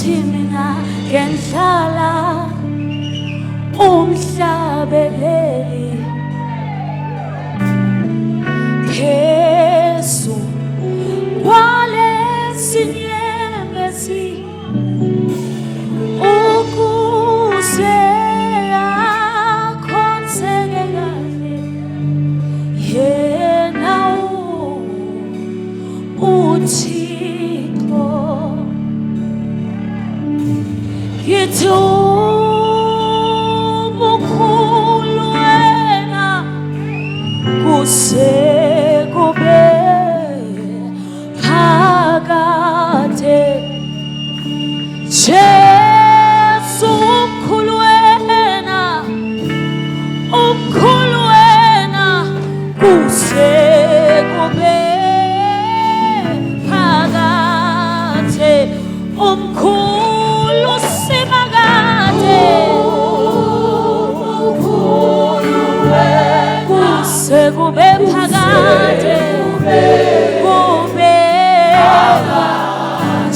Ngithi mina ngendlala umhlabeleli phezu kwalesinyembezi ukuze akhonzeke kahle yena uThixo. Ngithi umukhulu wena kuze kube phakade. Jesu umkhulu wena, umkhulu wena kuze kube phakade. Umkhulu simakade, Umkhulu wena kuze kube phakade, kube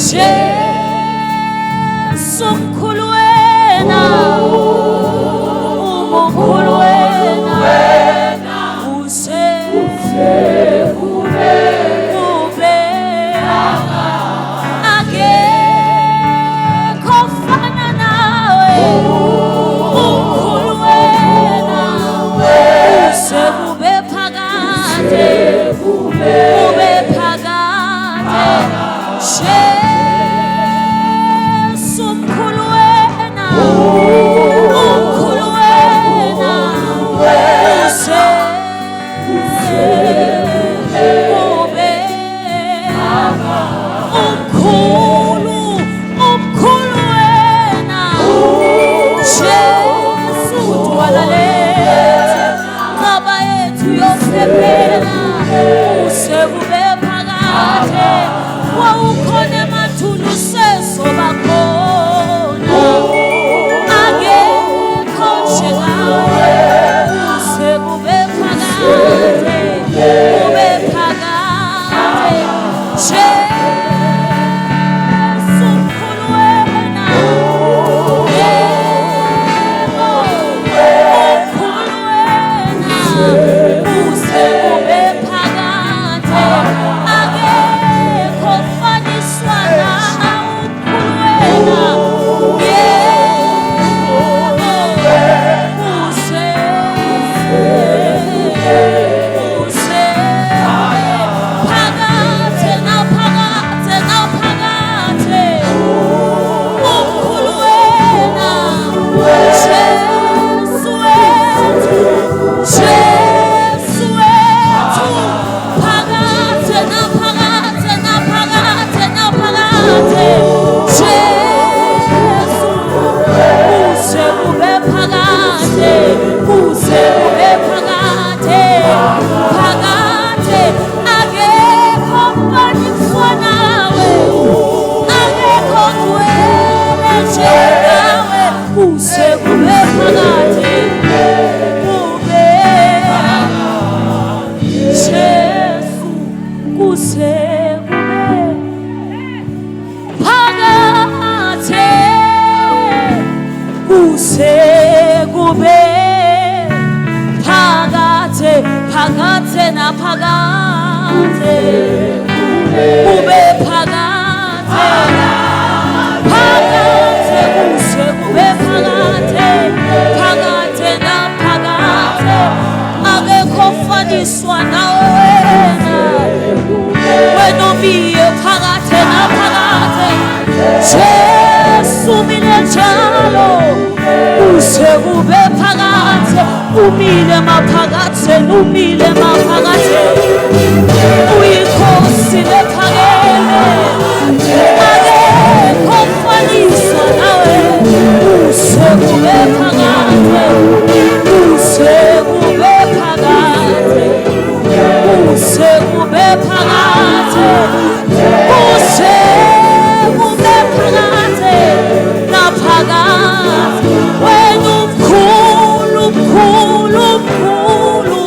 Jesu mkhulu wena, umkhulu wena kuze kube akekho ofana nawe, umkhulu wena kuze kube phakade, kube phakade. Jesu mkhulu wena, umkhulu wena kuze kube umkhulu, umkhulu wena Jesu dwala lethu, nqaba yethu yophephela kuze kube phakade. Wawukhona emathuna usezoba khona, akekho njengawe kuze kube phakade, kube phakade. Jesu mkhulu wena, yebo umkhulu wena kuze kube phakade, akekho ofaniswa nawe umkhulu wena, yebo kuze kuze phakade naphakade naphakade, umkhulu wena Jesu wethu, Jesu wethu phakade naphakade naphakade naphakade. Jesu kuze kube phakade, kuze kube phakade, phakade. Akekho ofaniswa nawe, akekho ngcwele njengawe kuze kube phakade, kube Jesu kuze kube phakade, kuze kube phakade, phakade naphakade, kube phakade, phakade kuze kube phakade, phakade naphakade. Akekho ofaniswa nawe wena, wena omiye phakade naphakade. Jesu umile njalo kuze kube phakade, umile maphakade, umile maphakade, uyinkosi lephakeme, akekho ofaniswa nawe kuze kube phakade, kuze kube phakade, kuze kube phakade, kuze kube phakade naphakade. Wena umkhulu, umkhulu, umkhulu.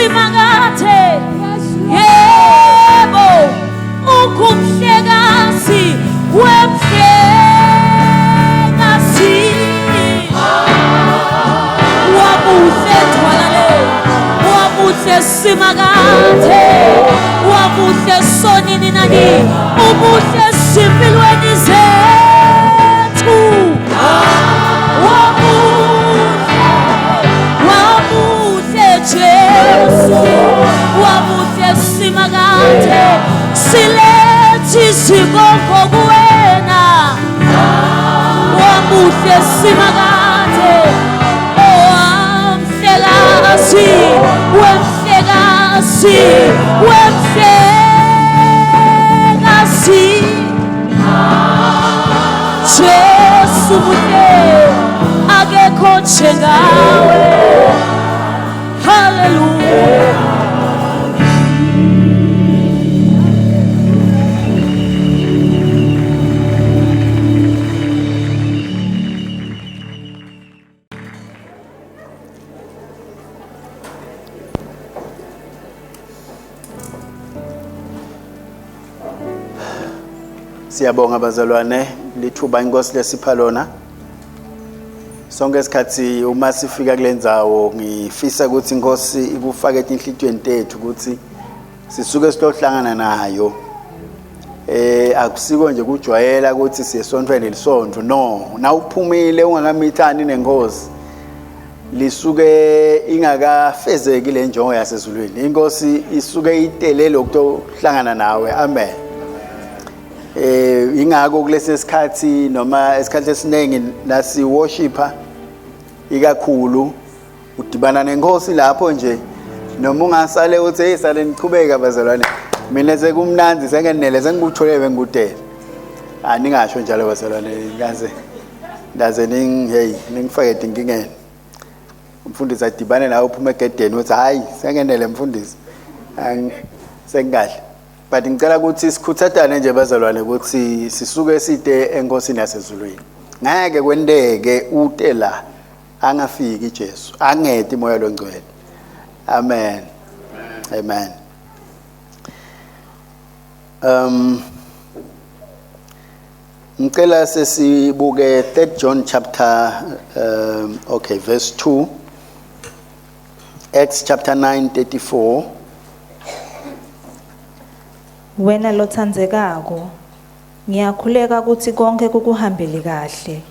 Simakathe yebo ungumhlekazi wemhlekazi wamuhle thwalale wamuhle Simakathe wamuhle sonini nani umuhle simpilweni zethu wamuhle wamuhle Jesu wamuhle Simakathe silethe izibongo kuwena wamuhle Simakathe owamhlekazi wemhlekazi wemhlekazi Jesu muhle akekho njengawe haleluya Siyabonga bazalwane lithuba inkosi lesipha lona. Sonke isikhathi uma sifika kule ndzawo ngifisa ukuthi inkosi ikufake etinhlitiyweni tethu ukuthi sisuke siyohlangana nayo. Eh akusiko nje kujwayela ukuthi siye esontweni lisonto no nawuphumile ungakamithani nenkosi lisuke ingakafezeki le njongo yasezulwini inkosi isuke itele lokuhlangana nawe amen eh ingakho kulesi sikhathi noma esikhathi esiningi nasi worshiper ikakhulu udibana nenkosi lapho nje noma ungasale uthi hey sale niqhubeka bazalwane mina sekumnandi sengenele sengikuthole bengikudele aningasho njalo bazalwane ngaze ndaze ning hey ningifake edinkingeni umfundisi adibane nawe uphuma egedeni uthi hayi sengenele mfundisi sengikahle but ngicela ukuthi sikhuthathane nje bazalwane ukuthi sisuke site enkosini yasezulwini ngeke kwenteke ute la angafiki Jesu angeti moya longcwele amen amen um Ngicela sesibuke 3 John chapter okay verse 2 Acts chapter 9 34 Wena lothandzekako ngiyakhuleka ukuthi konke kukuhambele kahle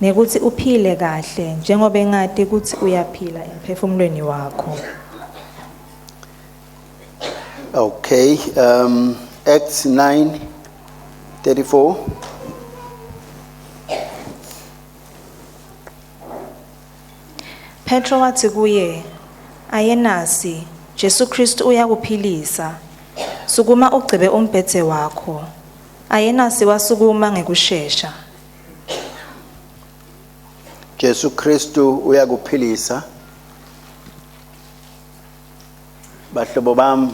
nekuthi uphile kahle njengoba ngati ukuthi uyaphila emphefumulweni wakho. Okay Acts 9 34 Petro wathi kuye, Ayenasi, Jesu Kristu uyakuphilisa. Sukuma ugcebe umbhedze wakho. Ayenasi wasukuma ngekushesha. Jesu Kristu uyakuphilisa. Bahlobo bami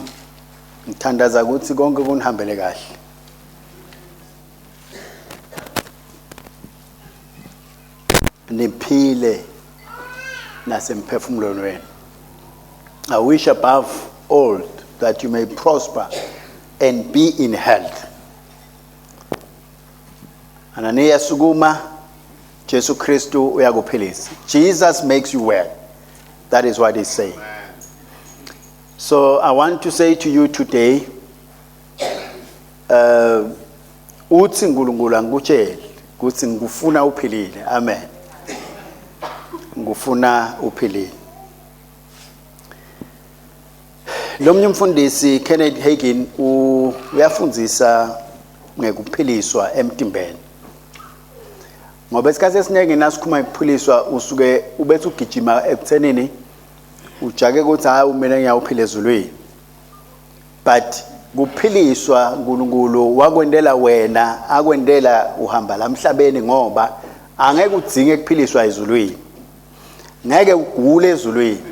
ngithandaza ukuthi konke kunihambele kahle. Niphile nasemphefumulweni wenu. I wish above all that you may prosper and be in health. Ananiya sukuma Jesu Kristu uyakuphilisa. Jesus makes you well. That is what he's saying. So I want to say to you today uthi uNkulunkulu angikutshele ukuthi ngikufuna uphilile. Amen. Ngikufuna uphilile. Lomnye umfundisi Kenneth Hagin uyafundzisa ngekuphiliswa emtimbeni. Ngoba isikhathi esiningi nasikhuluma ngekuphiliswa usuke ubethi ugijima ekuthenini ujake ukuthi hayi mina ngiyawuphila ezulwini. But kuphiliswa uNkulunkulu wakwendela wena akwendela uhamba la emhlabeni ngoba angeke udzinge ukuphiliswa ezulwini. Ngeke ugule ezulwini.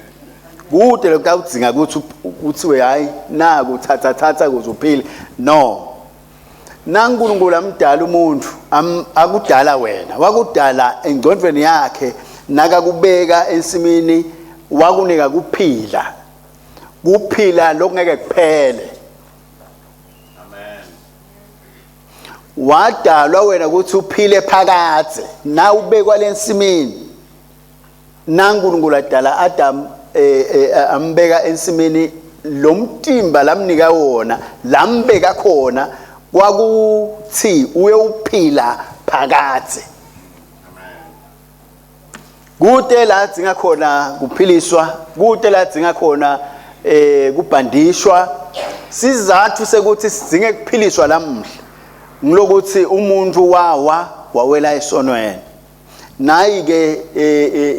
Kude lokhu awudzinga ukuthi uthiwe hayi naku thatha thatha ukuze uphile. No. NaNkulunkulu amdala umuntu akudala wena wakudala engcondweni yakhe nakakubeka ensimini wakunika kuphila. Kuphila lokungeke kuphele. Amen. Wadalwa wena ukuthi uphile phakadze. Na ubekwa lensimini. NaNkulunkulu adala Adam ambeka ensimini, lo mtimba lamnika wona, lambeka khona kwakuthi uyewuphila phakadze. Kude la dzinga khona kuphiliswa, kude la dzinga khona kubhandishwa. Sizathu sekuthi sidzinge kuphiliswa lamuhla ngilokuthi umuntu wawa wawela esonweni. Nayi ke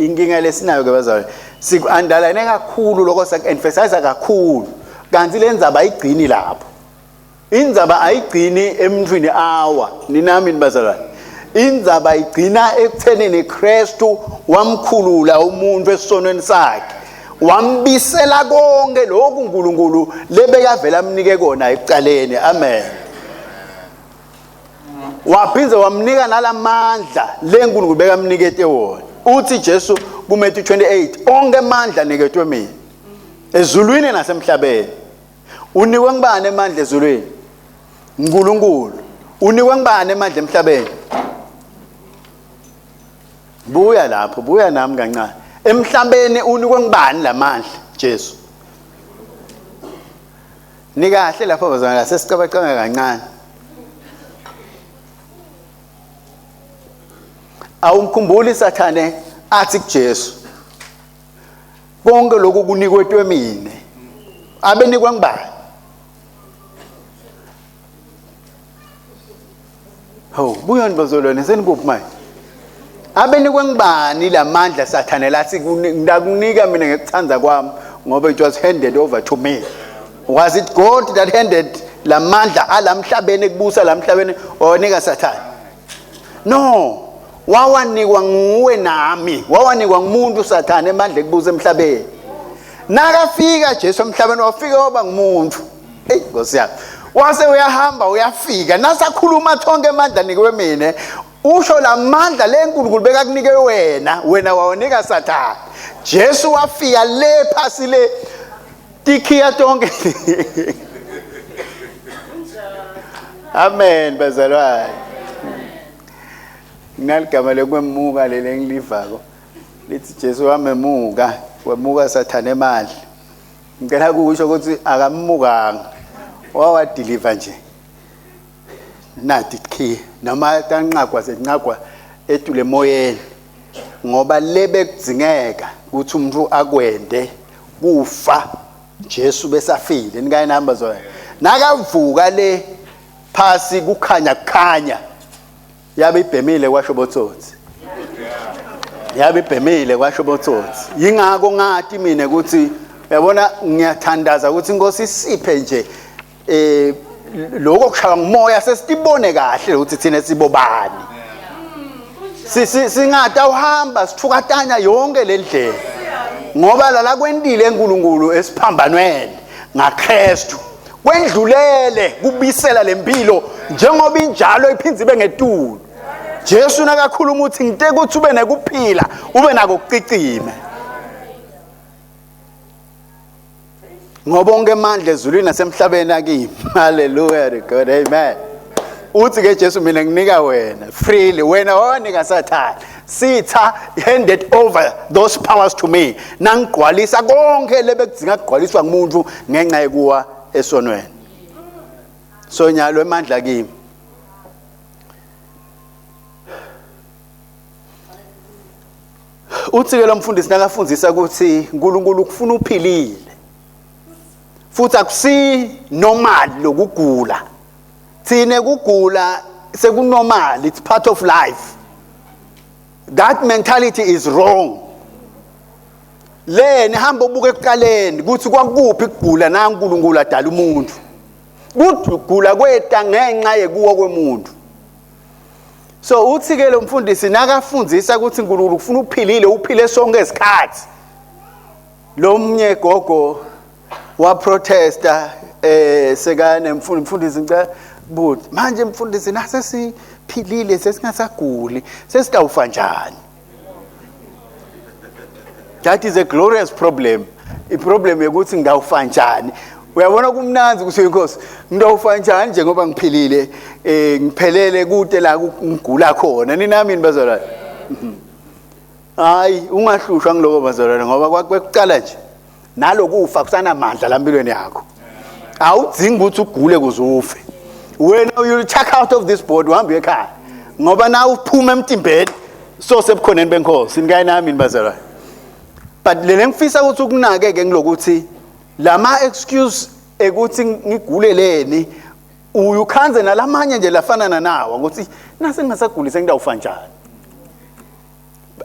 inkinga lesinayo ke bazalwane, siku-underline kakhulu lokho, saku-emphasize kakhulu, kanti le ndzaba ayigcini lapho. Indzaba ayigcini emntwini awa ninami bazalwane. Indzaba igcina ekuthenini Kristu wamkhulula umuntu esonweni sakhe, wambisela konke lokhu uNkulunkulu lebekavela amnike kona ekucaleni. Amen. Waphindze wamnika nalamandla leNkulunkulu bekamnikete wona. Uthi Jesu kuMatthew 28, onke amandla aniketwe mina ezulwini nasemhlabeni. Unikwe ngubani amandla ezulwini? uNkulunkulu. Unikwe ngubani amandla emhlabeni? Buya lapho, buya nami kancane. Emhlabeni unikwe ngubani lamandla? Jesu. Nikahle lapho bazalwane, sesicabacanga kancane. Awumkhumbuli Sathane athi kuJesu, konke lokhu kunikwetwe mina. Abenikwe ngubani? Hawu, buyani bazalwane, senikuphi manje? Abenikwe ngubani lamandla Sathane lathi ndakunika mina ngekuthanda kwami, ngoba it was handed over to me. Was it God that handed lamandla alamhlabeni ekubusa lamhlabeni owanika Sathane? No, wawanikwa nguwe nami, wawanikwa ngumuntu Sathane emandla ekubusa emhlabeni. Nakafika Jesu emhlabeni wafika waba ngumuntu. Hey Nkosi yami. Wase uyahamba uyafika, nasakhuluma thonke amandla nikwe mina, usho lamandla leNkulunkulu bekakunike wena, wena wawanika Sathane. Jesu wafika le phasi le tikhiya tonke. Amen bazalwane. Nginaligama lekwemuka leli engilivako. Lithi Jesu wamemuka, wemuka Sathane emandla. Ngicela kusho ukuthi akamukanga. Wawadeliver nje. Nathi key noma tanqagwa senqagwa etule emoyeni, ngoba lebe kudzingeka ukuthi umuntu akwende kufa Jesu besafile. Nikaye nihamba zona. Nakavuka le phasi kukhanya kukhanya, yabe ibhemile kwasho botsotsi. Yabe ibhemile kwasho botsotsi. Yingakho ngathi mina ukuthi uyabona ngiyathandaza ukuthi inkosi isiphe nje lokho kushaya ngumoya, sesitibone kahle ukuthi thina sibobani. Singada uhamba sithukatanya yonke le ndlela, ngoba lala kwentile eNkulunkulu esiphambanweni ngaKristu kwendlulele kubisela lempilo njengoba injalo iphindze ibe ngetulu. Jesu nakakhuluma uthi ngite ukuthi ube nekuphila ube nako kucicime, ngoba onke amandla ezulwini nasemhlabeni akimi. Hallelujah to God, amen. Uthi ke Jesu mina nginika wena freely, wena wanika Sathane. Sitha handed over those powers to me, nangigqwalisa konke lebekudzinga kugqwaliswa ngumuntu ngenxa yekuwa esonweni. So nyalo emandla kimi. Uthi ke lo mfundisi nakafundisa ukuthi uNkulunkulu ukufuna uphilile, futhi akusi normal lokugula. Thine kugula sekunormal, it's part of life. That mentality is wrong. Leni hamba ubuke ekuqaleni ukuthi kwakuphi kugula na uNkulunkulu adala umuntu. Kugula kweta ngenxa yekuwa kwemuntu. So uthi ke lo mfundisi nakafundisa ukuthi uNkulunkulu ufuna uphilile, uphile sonke isikhathi. Lo mnye gogo wa protesta sekane mfundisi ngicela buthi manje mfundisi nase siphilile sesingasaguli sesitawufa njani? That is a glorious problem. Iproblem yokuthi ngawufa njani. Uyabona kumnanzi ukuthi inkosi ngawufa njani njengoba ngiphilile eh ngiphelele kude la ngigula khona. Ninami bazalwane? Hayi ungahlushwa ngiloko bazalwane ngoba kwekuqala nje nalokufa kusanamandla lampilweni yakho. Awudzingi ukuthi ugule kuze ufe. Wena you check out of this board uhambe ekhaya. Ngoba na uphuma emtimbeni so sebukhoneni benkosi nikaye nami bazalwane. But lele ngifisa ukuthi ukunake ke ngilokuthi lama excuse ekuthi ngiguleleni uyukhanze nalamanye nje lafanana nawo ukuthi nase ngingasaguli sengidawufa njani.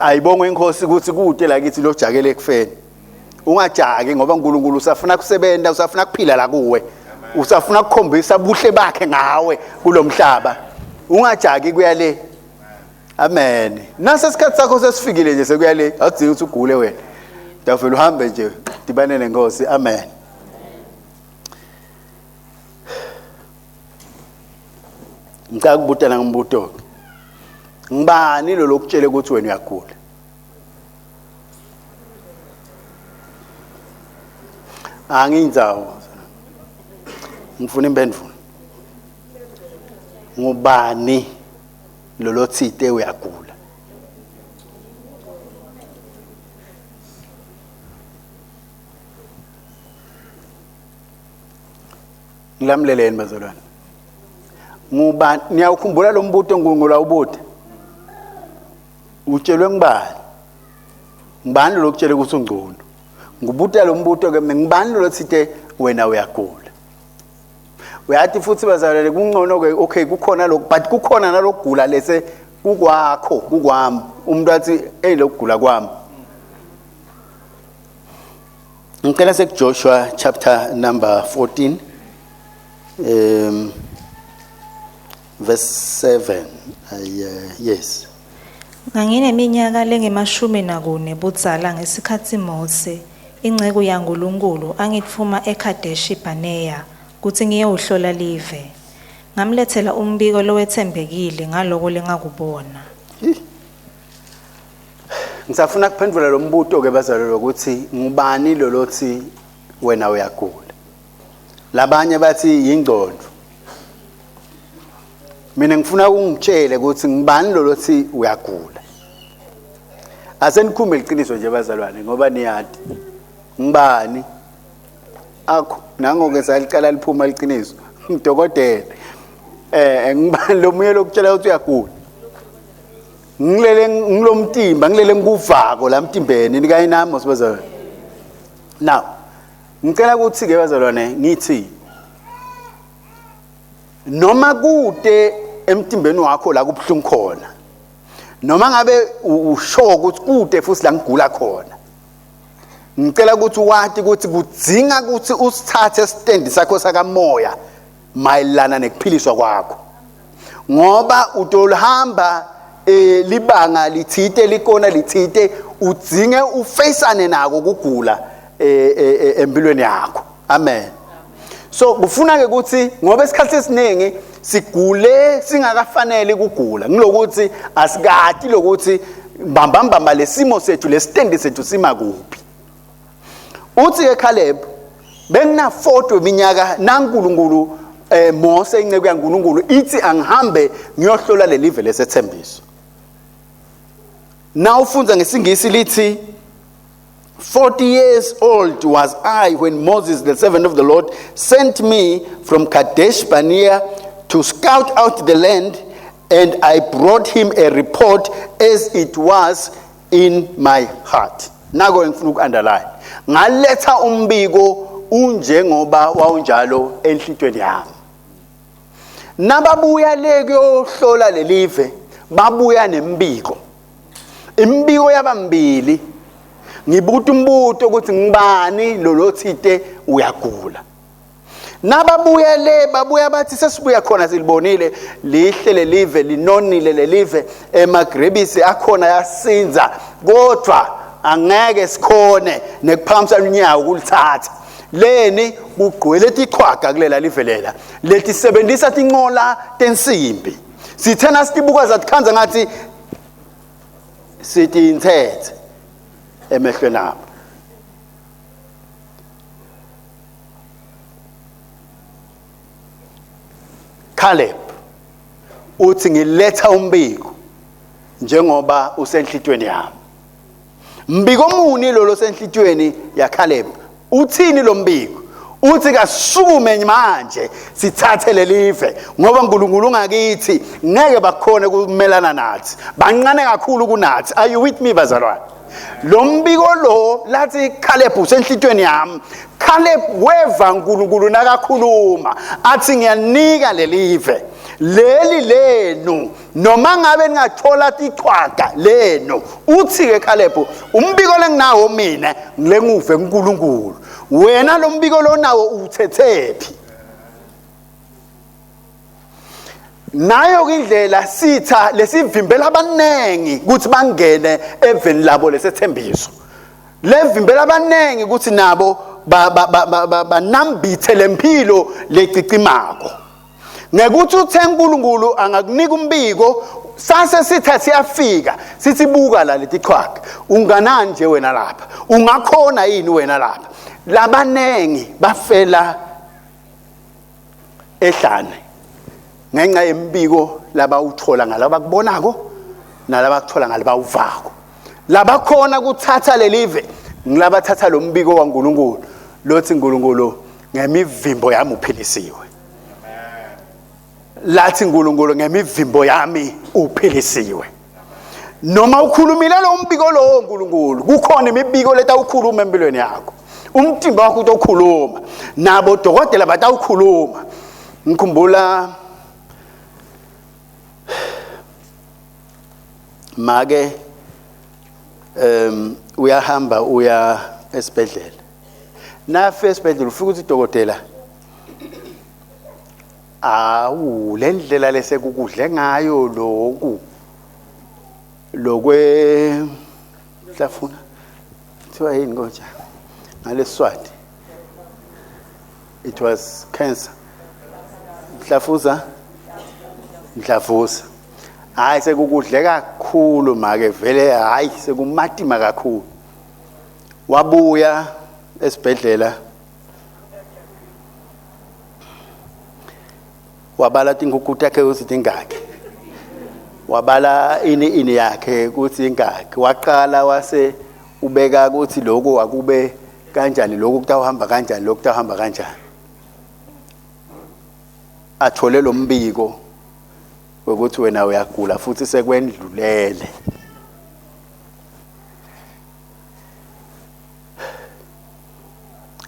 Ayibongwe inkosi ukuthi kude la kithi lojakele ekufeni. Ungajaki ngoba uNkulunkulu usafuna kusebenza, usafuna kuphila la kuwe. Usafuna ukukhombisa buhle bakhe ngawe kulomhlaba. Ungajaki kuya le. Amen. Nase isikhathi sakho sesifikile nje sekuya le, awudingi ukuthi ugule wena. Ndavela uhambe nje dibane nenkosi. Amen. Ngicela ukubutana ngombuto. Ngibani lo lokutshele ukuthi wena uyagula? Angiyinzawo. Ngifuna impendulo. Ngubani lo lothite uyagula? Ngilamleleni bazalwane. Ngubani niyawukhumbula lo mbuto uNkulunkulu awubude? Utshelwe ngubani? Ngubani lo lokutshele ukuthi ungcono? Ngubuta lo mbuto ke mina ngubani lo lothite wena uyagula? Uyathi futhi bazalwane kungcono ke okay kukhona lokhu but kukhona nalokugula lese kukwakho kukwami. Umuntu athi hey lokugula kwami. Ngicela sekuJoshua chapter number 14 verse 7 yes. Ngangineminyaka lengemashumi nakune budzala ngesikhatsi Mose inceku yaNkulunkulu angitfuma eKadeshi Barnea kutsi ngiyewuhlola live. Ngamletsela umbiko lowetsembekile ngaloko lengakubona. Ngisafuna kuphendvula lo mbuto ke bazalwane ukuthi ngubani lo lothi wena uyagula. Labanye bathi yingcondo. Mina ngifuna ungitshele ukuthi ngubani lo lothi uyagula. Asenikhume iqiniso nje bazalwane ngoba niyati. Ngubani? Akho nango ke saliqala liphuma iqiniso. Ngidokotela. Ngubani lo muye lokutshela ukuthi uyagula? Ngilele ngilomtimba ngilele ngikuvako la mtimbeni nikayinami sibazalwane. Now ngicela ukuthi ke bazalwane ngithi noma kude emtimbeni wakho la kubhlungu khona noma ngabe usho ukuthi kude futhi la ngigula khona ngicela ukuthi wati ukuthi kudzinga ukuthi usithathe stand sakho sakamoya mayelana nekuphiliswa kwakho ngoba utolihamba libanga lithite likona lithite udzinge ufacane nako kugula empilweni yakho. Amen. So kufuna ke ukuthi ngoba isikhathi esiningi sigule singakafanele ukugula ngilokuthi asikati lokuthi bamba bamba lesimo sethu lesitendi sethu sima kuphi. Uthi ke Caleb bengina 40 weminyaka naNkulunkulu Mose inceku yaNkulunkulu ithi angihambe ngiyohlola lelive lesethembiso. Na ufunza ngesingisi lithi 40 years old was I when Moses the servant of the Lord sent me from Kadesh Barnea to scout out the land, and I brought him a report as it was in my heart. Nako ngifuna uku-underline. Ngaletha umbiko unjengoba wawunjalo enhlitweni yami. Nababuya le kuyohlola lelive babuya nembiko. Imbiko yabambili. Ngibuta umbuto ukuthi ngibani lo lothite uyagula. Nababuya le babuya bathi sesibuya khona silibonile lihle lelive linonile lelive emagrebisi akhona yasinza kodwa angeke sikhone nekuphakamisa unyawo kulithatha. Leni kugcwele tichwaga kulela live lela letisebenzisa tincola tensimbi. Sithena sitibuka zatikhanza ngathi sithi inthethe emehlweni abo. Caleb uthi ngiletha umbiko njengoba usenhlitweni yami. Mbiko muni lo losenhlitweni yaCaleb? Uthini lo mbiko? Uthi kasukume manje sithathe lelive ngoba uNkulunkulu ungakithi ngeke bakhone ukumelana nathi. Bancane kakhulu kunathi. Are you with me bazalwane? Lo mbiko lo lathi Caleb usenhlitweni yami. Caleb weva uNkulunkulu nakakhuluma athi ngiyanika lelive. Leli lenu noma ngabe ningathola tichwaga leno uthi-ke Caleb umbiko lenginawo mina ngilenguve kuNkulunkulu wena lo mbiko lonawo uwuthethephi nayo indlela sitha lesivimbela abaningi ukuthi bangene eveni labo lesethembiso levimbela abaningi ukuthi nabo banambithe lempilo lecicimako ngekuthi uthe uNkulunkulu angakunika umbiko sase sitha siyafika sithi buka la letichwaga unganani nje wena lapha ungakhona yini wena lapha labanengi bafela ehlane ngenxa yembiko labawuthola ngalabakubonako nalabakuthola ngalabawuvako labakhona kuthatha lelive ngilabathatha lo mbiko waNkulunkulu lothi uNkulunkulu ngemivimbo yami uphilisiwe lathi uNkulunkulu ngemivimbo yami uphilisiwe noma ukhulumile lo mbiko lowo uNkulunkulu kukhona imibiko letawukhuluma empilweni yakho umtimba wakho utokhuluma nabo dokotela batawukhuluma ngikhumbula make um uyahamba uya esibhedlela nafe esibhedlela ufika uthi dokotela awu le ndlela lesekukudle ngayo loku lokwe hlafuna kuthiwa yini konje ngalesiswati it was cancer mhlafuza mhlafuza hayi sekukudle kakhulu make vele hayi sekumatima kakhulu wabuya esibhedlela wabala tinkukhu takhe ukuthi tingaki wabala ini ini yakhe ukuthi ingaki waqala wase ubeka ukuthi lokhu akube kanjani lokhu kutawuhamba kanjani lokhu kutawuhamba kanjani athole lo mbiko wokuthi wena uyagula futhi sekwendlulele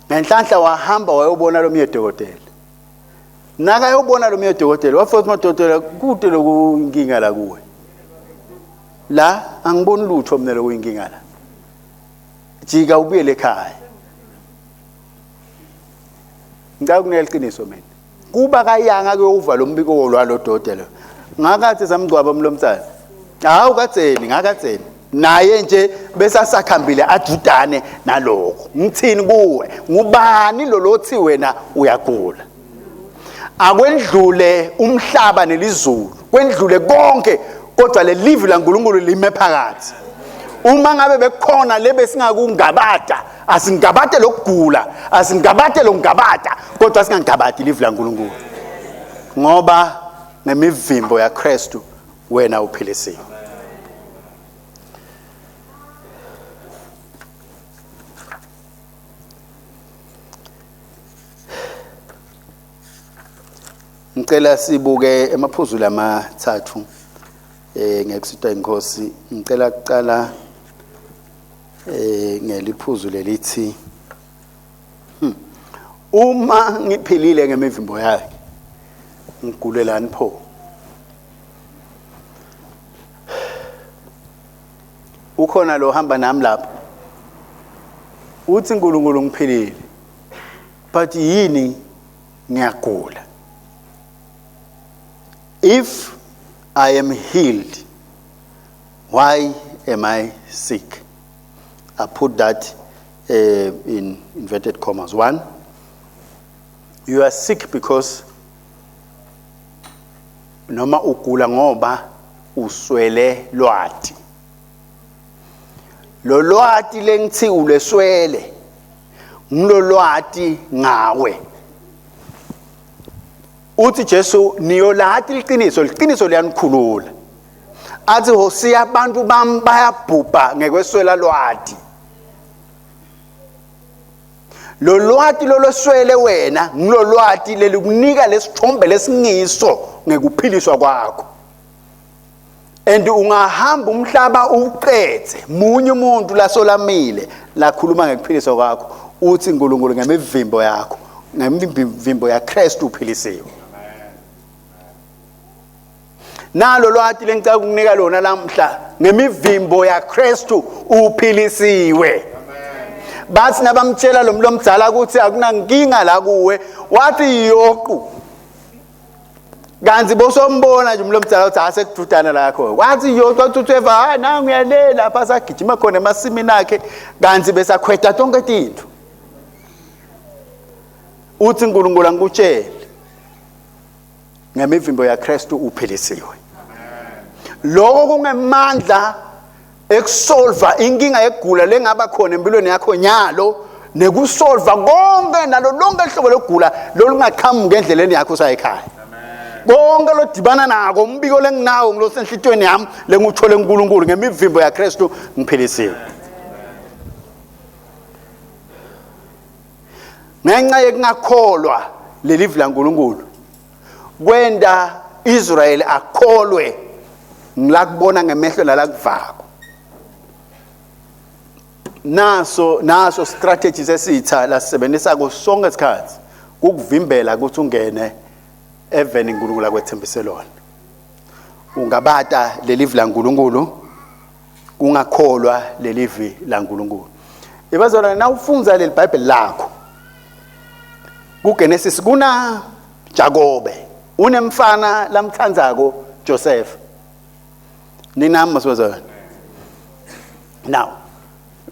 ngenhlanhla wahamba wayobona lo mnye dokotela nakayobona lo mnye dokotela wafika ukuthi madokotela kude lokuyinkinga la kuwe la angiboni lutho mina lokuyinkinga la jika ubuyele ekhaya ngicela kuneliqiniso mina kuba kayanga kuyowuva lo mbiko wolwalo dokotela ngakathi samgcwaba umlomtsana hawu kadzeni ngakadzeni naye nje bese asakhambile ajudane nalokho ngithini kuwe ngubani lo lothi wena uyagula akwendlule umhlaba nelizulu kwendlule konke kodwa lelivi laNkulunkulu lime phakathi uma ngabe bekukhona lebe singakungabada asingabate lokugula asingabate lokungabada kodwa singangabadi livi laNkulunkulu ngoba ngemivimbo yaKristu wena uphilisiwe Ngicela sibuke emaphuzu lamathathu eh ngekusitwa inkosi ngicela kuqala eh ngeliphuzu lelithi hmm, uma ngiphilile ngemivimbo yakhe ngigulelani pho ukhona lo hamba nami lapho uthi uNkulunkulu ngiphilile but yini ngiyagula if i am healed why am i sick i put that uh, in inverted commas one you are sick because noma ugula ngoba uswele lwati lo lwati lengithi uleswele ngilolwati ngawe. Uthi Jesu niyolati liqiniso, liqiniso liyanikhulula. Athi Hosiya abantu bami bayabhubha ngekweswela lwati. Lo lwati loloswele wena ngilolwati lelikunika lesithombe lesingiso ngekuphiliswa kwakho. And ungahamba umhlaba uqedze munye umuntu lasolamile lakhuluma ngekuphiliswa kwakho uthi uNkulunkulu ngemivimbo yakho ngemivimbo yaKristu uphilisiwe. Nalo lwati lengicela ukunika lona lamhla ngemivimbo yaKristu uphilisiwe. Bathi nabamtshela lo mlomdzala ukuthi akunankinga la kuwe wathi yoqu kanti bosombona nje umuntu omdala uthi asekududana lakho wathi yoqa uthi utheva hayi nangu uyale lapha sagijima khona emasimini akhe kanti besakhweda tonke tintfo uthi uNkulunkulu angikutshele ngemivimbo yaKristu uphilisiwe. Lokho kungemandla ekusolva inkinga yegula lengaba khona empilweni yakho nyalo nekusolva konke nalo lonke ihlobo lokugula lolungaqhamuka endleleni yakho usayekhaya. Konke lodibana nako umbiko lenginawo ngilosenhlitweni yami lenguthole uNkulunkulu ngemivimbo yaKristu ngiphilisiwe. Ngenxa yekungakholwa lelivi laNkulunkulu kwenta Israel akholwe ngilakubona ngemehlo nalakuvako. Naso naso strategy sesitha lasebenzisa ko sonke isikhathi ukuvimbela ukuthi ungene eveni uNkulunkulu akwethembise lona. Ungabata lelivi laNkulunkulu kungakholwa lelivi laNkulunkulu. Ibazalwane nawufunza leli Bible lakho kuGenesis kuna Jakobe unemfana lamthandzako Joseph. Ninami masibazalwane. Now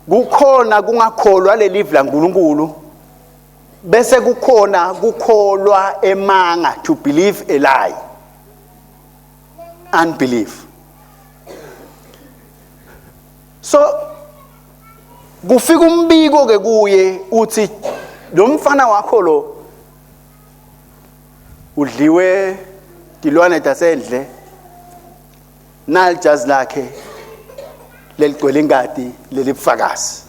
kukhona kungakholwa lelivi laNkulunkulu bese kukhona kukholwa emanga to believe a lie unbelief. So kufika umbiko ke kuye uthi lo mfana wakho lo udliwe tilwane tasendle nalijazi lakhe leligcwele ingadi lelibufakazi.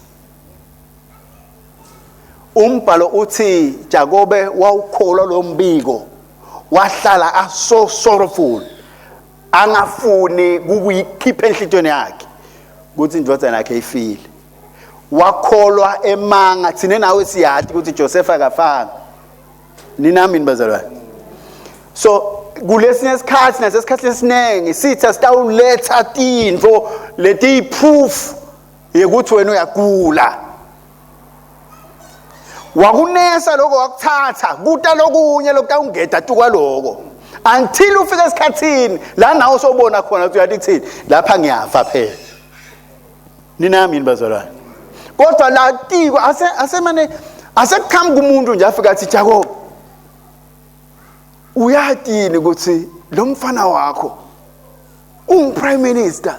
Umbhalo uthi Jakobe wawukholwa lo mbiko wahlala aso sorrowful angafuni ukuyikhipha enhlitweni yakhe ukuthi indodana yakhe ifile. Wakholwa emanga thina nawe siyati ukuthi Joseph akafanga. Ninami bazalwane. So kulesinye isikhathi nasesikhathi esiningi sitha sitawuletha tintfo letiyi-proof yekuthi wena uyagula. Wakunesa lokho wakuthatha kuta lokunye lokutawungeda tukwa lokho until ufike esikhathini la nawe sobona khona ukuthi uyathi kuthini lapha ngiyafa phela. Ninami yini bazalwane? Kodwa la tiko ase asemane asekuqhamuka umuntu nje afika athi Jacob uyatini ukuthi lo mfana wakho ungu-prime minister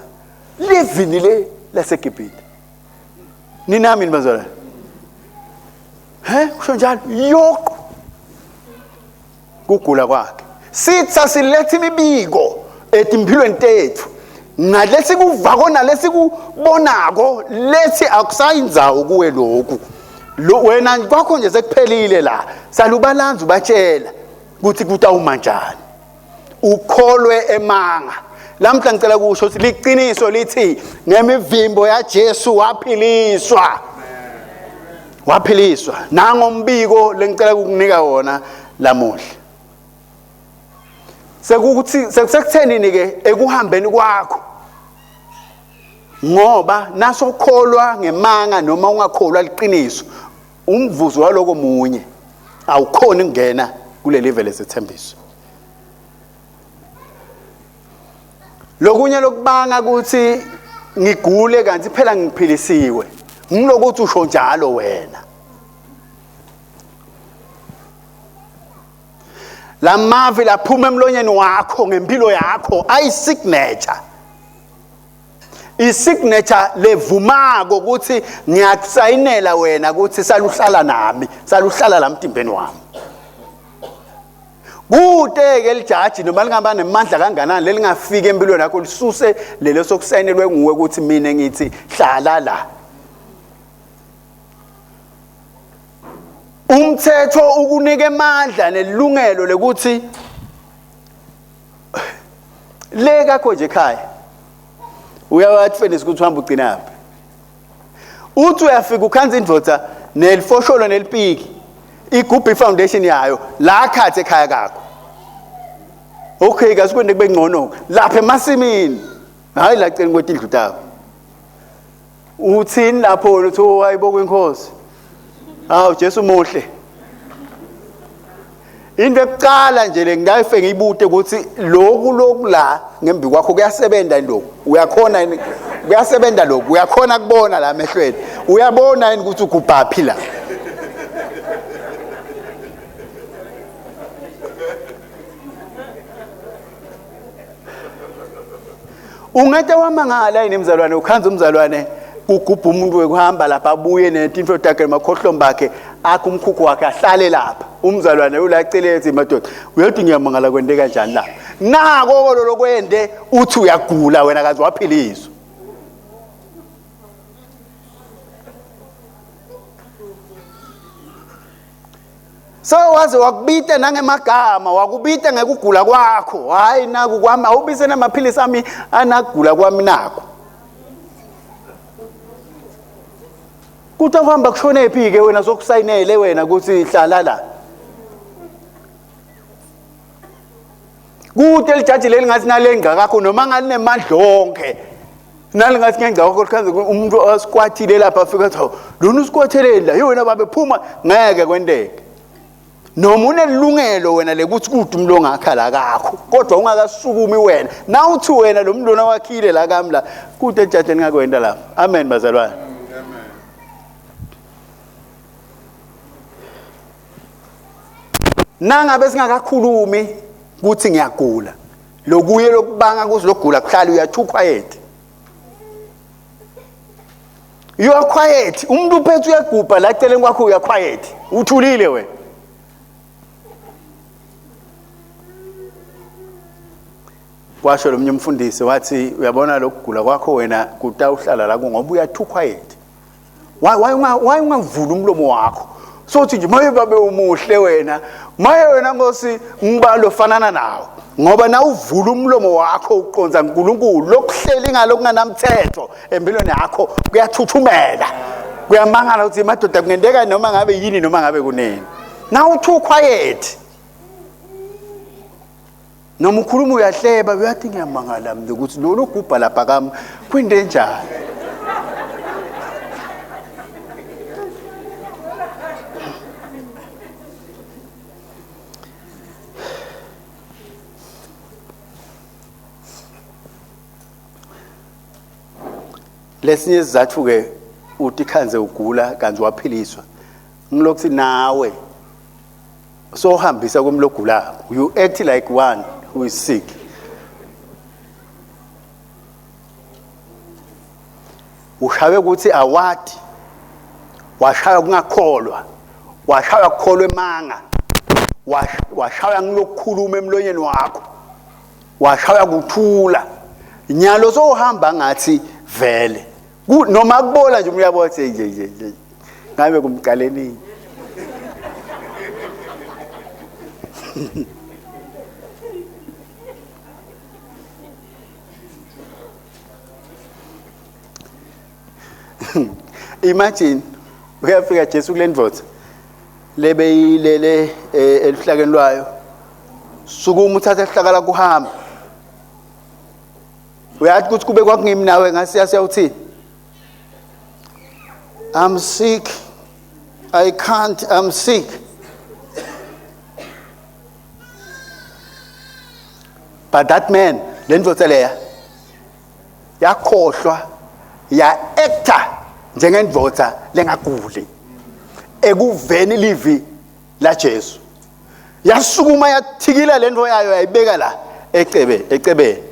levini le laseGibhithe. Ninami yini bazalwane? He kusho njalo yoqo kugula kwakhe. Sitha siletha imibiko etimphilweni tethu ngalesi kuvako nalesi kubonako lethi akusayindzawo kuwe lokhu. Lo wena kwakho nje sekuphelile la salubalanza ubatshela ukuthi kutawuma njani. Ukholwe emanga. Lamhla ngicela kusho ukuthi liqiniso lithi ngemivimbo yaJesu waphiliswa. Waphiliswa. Nangombiko lengicela ukukunika wona lamuhla. Sekukuthi sekusekuthenini ke ekuhambeni kwakho. Ngoba nasokholwa ngemanga noma ungakholwa liqiniso umvuzo waloko munye awukhoni ukungena kuleli vele sethembiso. Lokunye lokubanga ukuthi ngigule kanti phela ngiphilisiwe ngilokuthi usho njalo wena. Lamavi laphuma emlonyeni wakho ngempilo yakho ayi signature. I-signature levumako ukuthi ngiyakusayinela wena ukuthi saluhlala nami, saluhlala la mtimbeni wami. Kute-ke lijaji noma lingaba nemandla kanganani lelingafika empilweni yakho lisuse lelo sokusayinelwe nguwe ukuthi mina ngithi hlala la. Umthetho ukunika amandla nelungelo lekuthi le kakho nje ekhaya uyawathi fenisi ukuthi uhamba ugcinaphi. Uthi uyafika ukhanza indvodza nelifosholo nelipiki igubha ifoundation yayo la khathi ekhaya kakho. Okay kasikwende kube ngcono lapha emasimini hayi la cela kwetindlu takho. Uthini lapho wena uthi oh hayibo kwinkosi. Hawu Jesu muhle. Into ekuqala nje le ngiyayife ngiyibute ukuthi lokhu lokhu la ngembi kwakho kuyasebenza yini lokhu uyakhona yini kuyasebenza lokhu uyakhona kubona la emehlweni uyabona yini ukuthi ugubhaphi la Ungete wamangala yini mzalwane ukhanza umzalwane kugubha umuntu wekuhamba lapha abuye netinfo takhe nemakhohlombe akhe akhe umkhukhu wakhe ahlale lapha umzalwane ulacele ethi madoda uyathi ngiyamangala kwente kanjani lapha nako lolo kwende uthi uyagula wena kaze waphiliswa So waze wakubita nangemagama wakubita ngekugula kwakho hayi naku kwami awubise namaphilisi ami anagula kwami nako kuthi uhamba kushone phi ke wena sokusayinele wena ukuthi hlala la kude lijaji leli ngathi nalengqa kakho noma ngalinemandla onke nalingathi ngengqa kwakho likhanze umuntu asikwatile lapha afika athi hawu lona usikwatheleni la yona babe phuma ngeke kwenteke noma unelungelo wena lekuthi kude umuntu ongakha la kakho kodwa ungakasukumi wena nawuthi wena lo muntu lona wakhile la kami la kude ejaji elingakwenta lapha amen bazalwane Nangabe singakakhulumi ukuthi ngiyagula lokuye lokubanga kuze lokugula kuhlala uya too quiet. You are quiet. Umuntu uphethe uyagubha la eceleni kwakho uya quiet. Uthulile wena. Kwasho lo mnye umfundisi wathi uyabona lokugula kwakho wena kutawuhlala la ngoba uya too quiet. Why why unga why ungavuli umlomo wakho? Sothi nje maye babe umuhle wena. Maye wena Nkosi ngibalo fanana nawe. Ngoba na uvula umlomo wakho uqonza uNkulunkulu lokuhleli ngalokunganamthetho empilweni yakho kuyathuthumela. Kuyamangala ukuthi madoda kungenteka noma ngabe yini noma ngabe kunini. Now too quiet. Noma ukhuluma uyahleba uyathi ngiyamangala mina ukuthi lolu gubha lapha kami kwinte enjani. Lesinye isizathu ke uthi khanze ugula kanti waphiliswa ngilokuthi nawe sohambisa kumlo ogulako you act like one who is sick ushawe ukuthi awadi washaywa kungakholwa washaywa kukholwa emanga washaywa ngilokukhuluma emlonyeni wakho washaywa kuthula nyalo sohamba ngathi vele noma kubola nje uyabona ukuthi nje nje nje ngabe kumqaleni Imagine uyafika Jesu kule ndvodza lebeyilele eh, eluhlakeni lwayo sukuma uthathe ihlaka lakho uhambe uyathi ukuthi kube kwakungimi nawe ngasiya siyawuthini I'm sick I can't I'm sick but that man le ndvodza leya yakhohlwa ya-acta njengendvodza lengaguli ekuveni livi laJesu yasukuma yathikila lento yayo yayibeka la ecebe ecebeni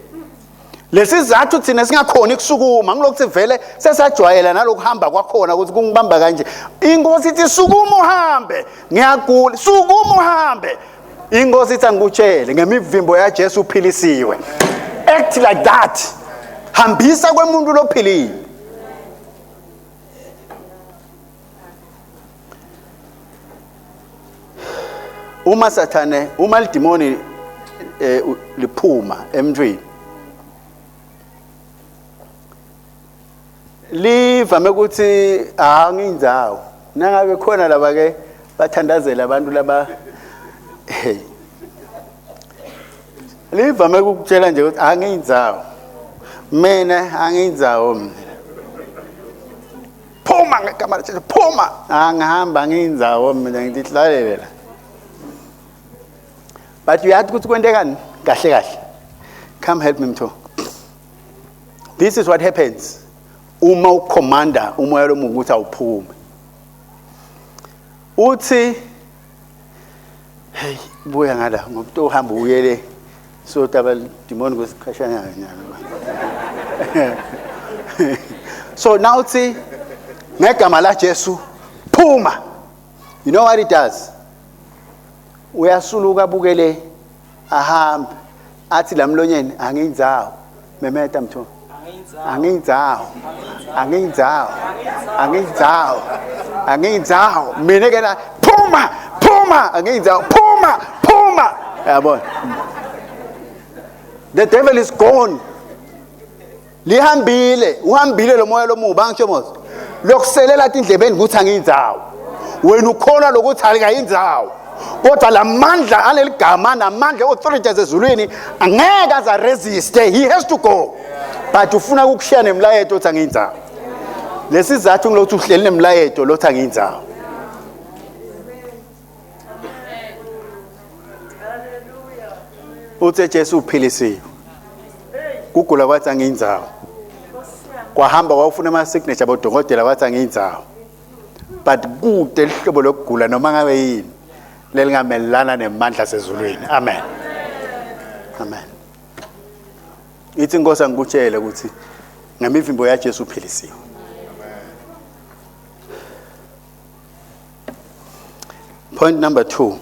lesizathu thina singakhoni kusukuma ngilokuthi vele sesajwayela nalokuhamba kwakhona ukuthi kungibamba kanje inkosi ithi sukuma uhambe ngiyagula sukuma uhambe Inkosi ithi angikutshele ngemivimbo yaJesu uphilisiwe. Act like that. Hambisa kwemuntu lophilile. Uma sathane uma lidimoni eh, liphuma emntwini livame ukuthi ah ngindzawo nangabe khona laba ke bathandazela abantu laba hey livame ukukutshela nje ukuthi angiyindzawo mina angiyindzawo mina phuma ngegama laJesu phuma angihamba angiyindzawo mina ngidihlalele la but uyathi ukuthi kwentekani kahle kahle come help me mtho this is what happens uma ukhomanda umoya lomubi ukuthi awuphume uthi hey buya ngala ngoba uhamba uyele so taba demon kwesikhashana nyalo so now uthi ngegama la Jesu phuma you know what it does uyasuluka abukele ahambe athi lamlonyeni angiyinzawo memeta mtho angiyinzawo angiyinzawo angiyinzawo angiyinzawo mina ke la phuma phuma angiyinzawo phuma phuma yabona the devil is gone lihambile uhambile lo moya lomubi angisho mos lokuselela tindlebeni ukuthi angiyinzawo wena ukhona lokuthi alikayinzawo kodwa lamandla aleligama namandla authorities ezulwini angeke aza resist he has to go but ufuna ukukushiya nemlayeto othi angiyinzawo lesizathu ngilokuthi uhleli nemlayeto lothi angiyinzawo uthe Jesu uphilisiwe kugula kwathi angiyinzawo kwahamba kwawufuna ama signature bodokotela kwathi angiyinzawo but kude lihlobo lokugula noma ngabe yini lelingamelana nemandla sezulwini amen amen ithi inkosi angikutshele ukuthi ngemivimbo yaJesu uphilisiwe Point number 2.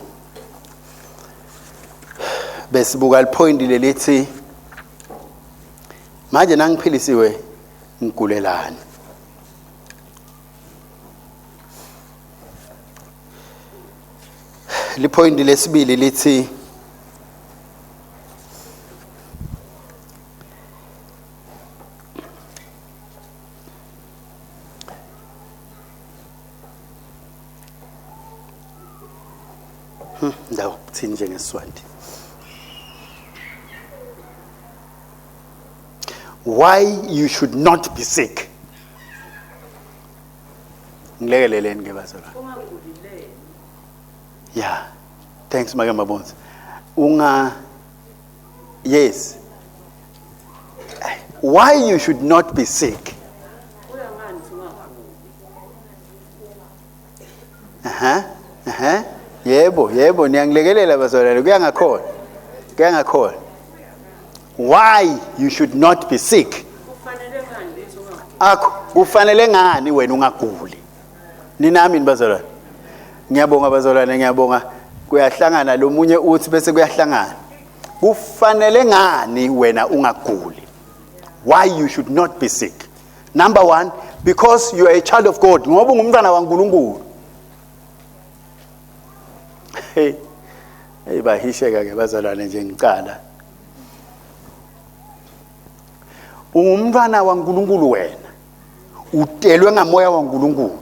Besibuka lipoint lelithi manje nangiphilisiwe ngigulelani. Lipoint lesibili lithi Ndawo kuthini njengeswati. Why you should not be sick. Ngilekeleleni ke bazalwane. Yeah. Thanks make Mabonzi. Unga Yes. Why you should not be sick. Aha. Aha. Yebo, yebo niyangilekelela bazalwane kuya ngakhona. Kuya ngakhona. Why you should not be sick. Akho kufanele ngani wena ungaguli? Ninami bazalwane. Ngiyabonga bazalwane ngiyabonga kuyahlangana lo munye uthi bese kuyahlangana. Kufanele ngani wena ungaguli? Why you should not be sick? Number 1 because you are a child of God ngoba ungumntwana waNkulunkulu. Hey. Hey bahisheka ke bazalwane nje ngicala. Ungumntwana waNkulunkulu wena. Utelwe ngamoya waNkulunkulu.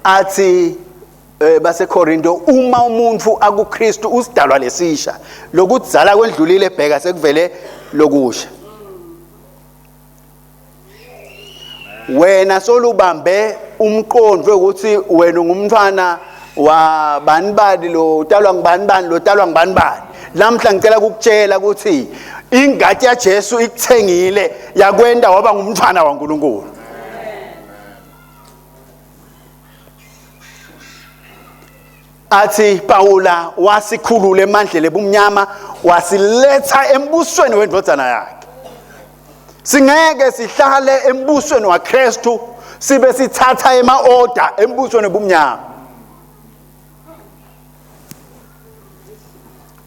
Athi eh baseKorinto uma umuntu akuKristu usidalwa lesisha lokudzala kwendlulile bheka sekuvele lokusha wena solubambe umqondo ukuthi wena ungumntwana wa bani bani lo utalwa ngubani bani lo utalwa ngubani bani lamhla ngicela ukukutshela ukuthi ingati yaJesu ikuthengile yakwenda waba ngumntwana waNkulunkulu athi Pawula wasikhulula emandleni ebumnyama wasiletha embusweni wendvodzana yakhe singeke sihlale embusweni waKristu sibe sithatha ema order embusweni obumnyama.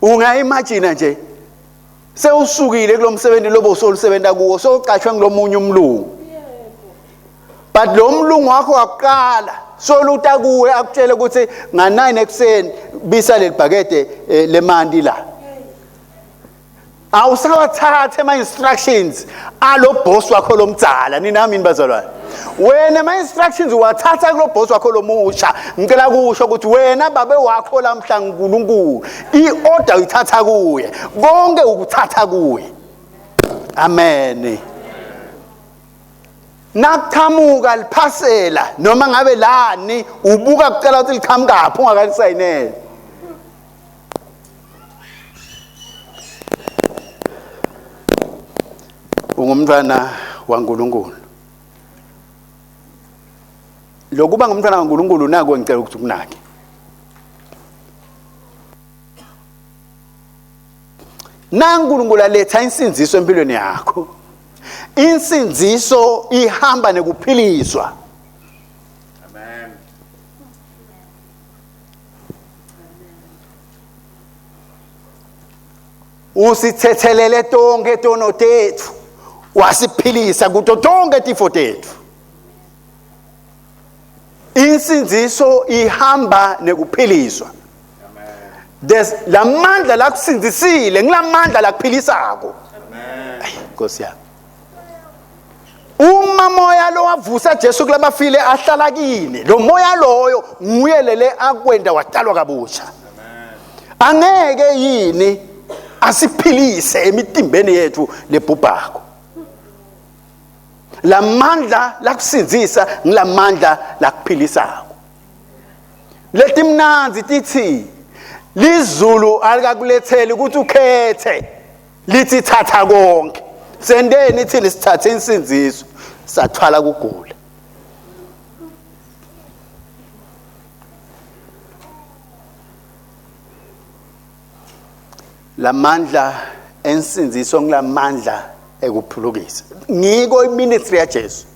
Ungayimagine nje sewusukile kulomsebenzi lobo usolusebenta kuwo sowuqashwe ngilomunye umlungu. But lo mlungu wakho wakuqala soluta kuwe akutshele ukuthi nga9 ekuseni bisa lelibhakede eh, lemanti la. Awusawathathe ama instructions alo boss wakho lomdzala ninami bazalwane. Wena ama instructions uwathatha kulo boss wakho lomusha. Ngicela kusho ukuthi wena babe wakho lamhla uNkulunkulu iorder uyithatha kuye. Konke ukuthatha kuye. Amen. Nakuqhamuka liphasela noma ngabe lani ubuka kucela ukuthi liqhamukaphi ungakalisayineli. Ungumntwana waNkulunkulu. Lokuba ngumntwana kaNkulunkulu nako ngicela ukuthi ukunake. NaNkulunkulu aletha insindziso empilweni yakho. Insindziso ihamba nekuphiliswa. Amen. Usithethelele tonke tono tethu wasiphilisa kuto tonke tifo tethu. Insindziso ihamba nekuphiliswa. There's lamandla lakusindzisile ngilamandla lakuphilisako. Amen. Nkosi yami. Uma moya lo wavusa Jesu kulabafile ahlala kini lo moya loyo nguye lele akwenda wadalwa kabusha. Angeke yini asiphilise emitimbeni yethu lebhubhako. Lamandla lakusindzisa ngilamandla lakuphilisako. Letimnandzi tithi lizulu alikakuletheli ukuthi ukhethe lithi thatha konke. Sendeni thina sithathe insindziso sathwala kugula. Lamandla ensindziso ngilamandla ekuphulukisa. Ngiko iministry yaJesu.